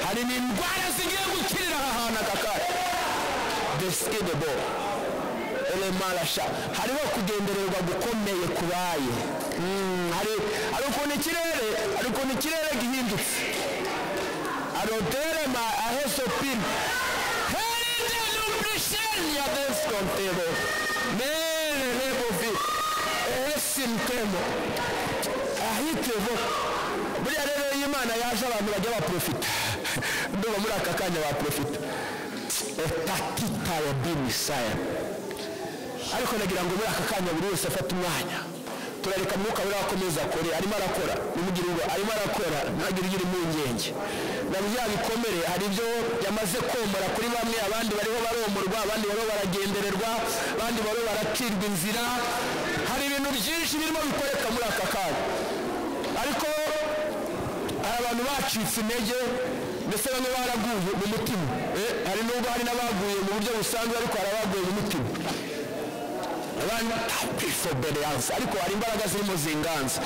hari n'indwara zigiye gukirira aha hantu aka kanya. Deskidebo elemarasha, hariho kugendererwa gukomeye kubaye. Hari ukuntu ikirere, hari ukuntu ikirere gihindutse. Aroterema ahesopin heride lubrishenia deskontebo mere rebovi esintemo ahitevo. Buriya rero iyo Imana yaje abantu bajya baprofita. Ndumva muri aka kanya baprofita. Etatita ya bimisaya. Ariko nagira ngo muri aka kanya buri wese afate umwanya Turareka Mwuka Wera akomeza akore. Arimo arakora, nimugire ngo arimo arakora, ntagire ugira impungenge. Na bya bikomere hari ibyo yamaze komora kuri bamwe, abandi bariho baromorwa, abandi bariho baragendererwa, abandi bariho baracirwa inzira. Hari ibintu byinshi birimo bikoreka muri aka kanya, ariko hari abantu bacitse intege, ndetse bamwe baraguye mu mutima. Hari nubwo hari n'abaguye mu buryo busanzwe, ariko hari abaguye mu mutima, abandi disobedience, ariko hari imbaraga zirimo zinganza.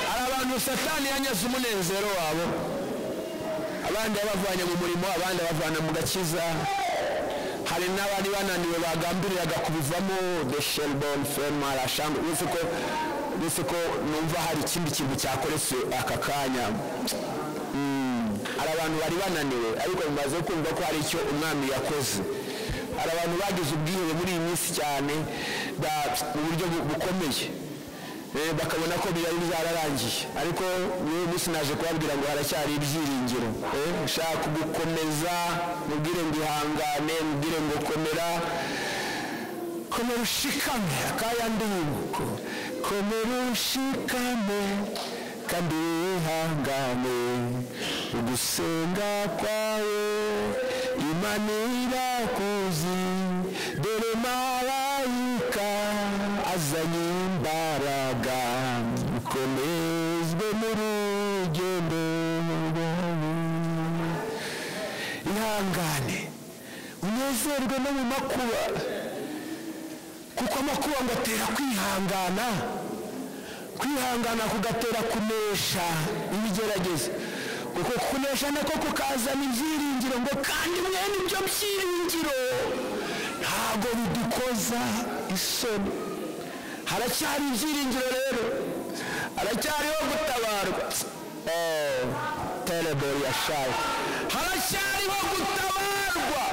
Hari abantu Satani yanyaze umunezero wabo, abandi yabavanye mu murimo, abandi abavana mu gakiza. Hari n'abari bananiwe bagambiriraga kubivamo. De Shelbourne Fermar Ashango, uretse ko numva hari ikindi kintu cyakoretse aka kanya. Hari abantu bari bananiwe, ariko bimaze kumva ko hari icyo umwami yakoze. Hari abantu bagize ubwihebe muri iyi minsi cyane mu buryo bukomeye, bakabona ko byari byararangiye, ariko n'uyu munsi naje kubabwira ngo haracyari ibyiringiro. Nshaka gukomeza, mubwire ngo ihangane, mubwire ngo komera, komera ushikame. Akaya ndirimbo, komera ushikame kandi wihangane, ugusenga kwawe Imana irakuzi, dore marayika azanye imbaraga, ukomezwe mu rugendo rwawe. Ihangane, unezerwe no mu makuba, kuko amakuba ngo atera kwihangana, kwihangana kugatera kunesha ibigeragezo, kuko kunesha nako kukazana ibyiringiro, ngo kandi mwene ibyo byiringiro ntabwo bidukoza isoni. Haracyari ibyiringiro rero, haracyariho gutabarwa. Terebori yashaye, haracyariho gutabarwa.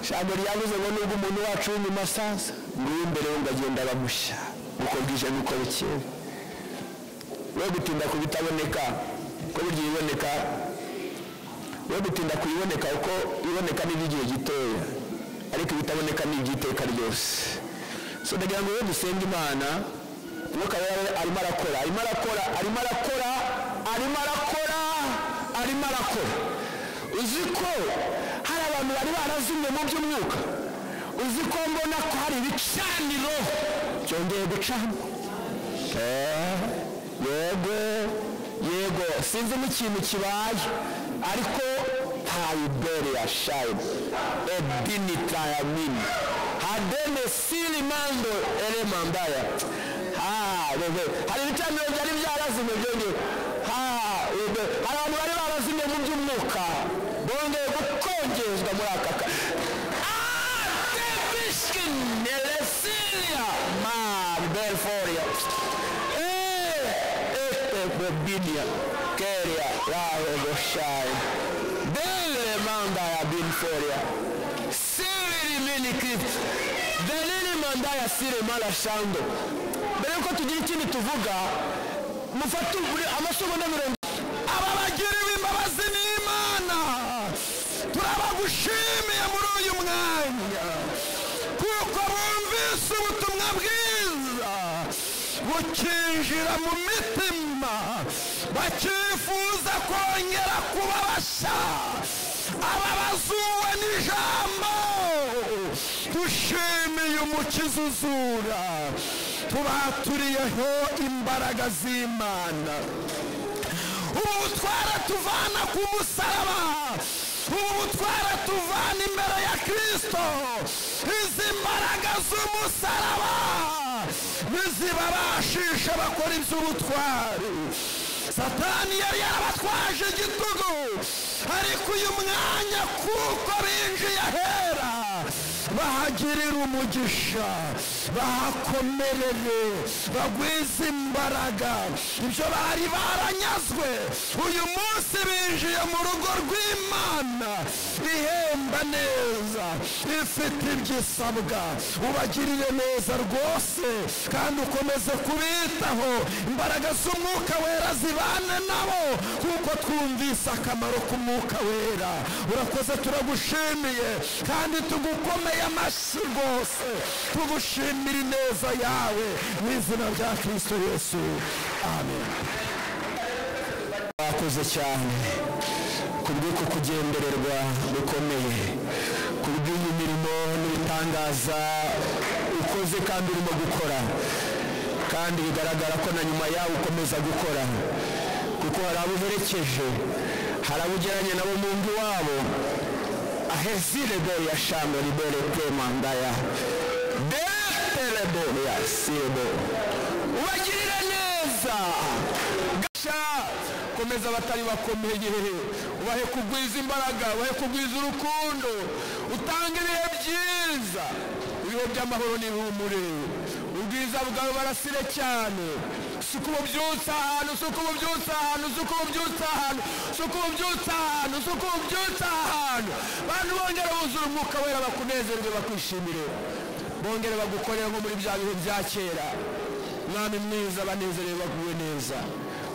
Ijambo ryavuze ngo nubwo umuntu wacu w'inyuma asaza, ngo uw'imbere we ngo agenda abamushya uko bwije n'uko bukeye. We gutinda ku bitaboneka, ko burya ibiboneka, we gutinda ku biboneka, uko iboneka ni iby'igihe gitoya, ariko ibitaboneka ni iby'iteka ryose. So ndagira ngo rero dusenge Imana. Umwuka Wera arimo arakora, arimo arakora, arimo arakora, arimo arakora, arimo arakora. Uzi ko hari abantu bari barazimye mu by'umwuka? Uzi ko mbona ko hari ibicaniro byongeye gucana? Yego yego, sinzi n'ikintu kibaye, ariko Tiberia shine edini tayamini hadene silimando elemandaya. Hari ibicaniro byari byarazimye byongeye. Hari abantu bari barazimye mu by'umwuka bongeye gukongezwa muri aka ka Nelesilia ma Belforia Bobinia Keria Rawe Goshai Dele manda ya Binforia Siri mini kript Delili manda ya siri mala shando. Mbere yuko tugira ikindi tuvuga, mufate amasomo na mirongo. Aba bagiriwe imbabazi n'Imana turabagushimiye muri uyu mwanya, kuko bumvise ubutumwa bwiza bukinjira mu mitima, bakifuza kongera kuba bashya. Aba bazuwe n'ijambo, dushimiye Umukiza uzura, tubaturiyeho imbaraga z'Imana. Ubu butwara tuvana ku musaraba, ubu butwara tuvana imbere ya Kristo. Izi mbaraga z'umusaraba nizibabashisha bakora iby'ubutwari. Satani yari yarabatwaje igitugu, ariko uyu mwanya kuko binjiye ahera, Bahagirire umugisha, bahakomerere, bagwize imbaraga. Ibyo bari baranyazwe uyu munsi binjiye mu rugo rw'Imana ihemba neza, ifite ibyo isabwa. Ubagirire neza rwose kandi ukomeze kubitaho. Imbaraga z'Umwuka Wera zibane nabo, kuko twumvise akamaro k'Umwuka Wera. Urakoze, turagushimiye kandi tugukomeye amashyi rwose, tugushimira ineza yawe mu izina rya Kristo Yesu, amen. Bakoze cyane kubw'uko kugendererwa gukomeye, kubw'iyi mirimo n'ibitangaza ukoze kandi urimo gukora, kandi bigaragara ko na nyuma yawe ukomeza gukora, kuko hari abo uherekeje, hari abo ugeranye nabo mu ngo iwabo. Ahezirebo ya shambo libere temandaya deterebo ya sirebo, ubagirire neza. Gasha komeza abatari bakomeye, ubahe kugwiza imbaraga, ubahe kugwiza urukundo, utange ibihe byiza, ibihe by'amahoro n'ihumure. Ubwiza bwawe barasire cyane. Suka ububyutse ahantu, suka ububyutse ahantu, suka ububyutse ahantu, suka ububyutse ahantu, suka ububyutse ahantu. Bantu bongere buzure Umwuka Wera, bakunezerwe, bakwishimire, bongere bagukorere nko muri bya bihe bya kera. Mwami mwiza, banezerewe, baguwe neza.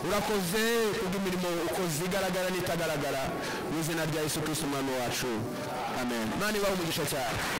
Urakoze kubw'imirimo ukoze igaragara n'itagaragara, mu izina rya Yesu Kristo Umwami wacu, amen. Imana ibahe umugisha cyane.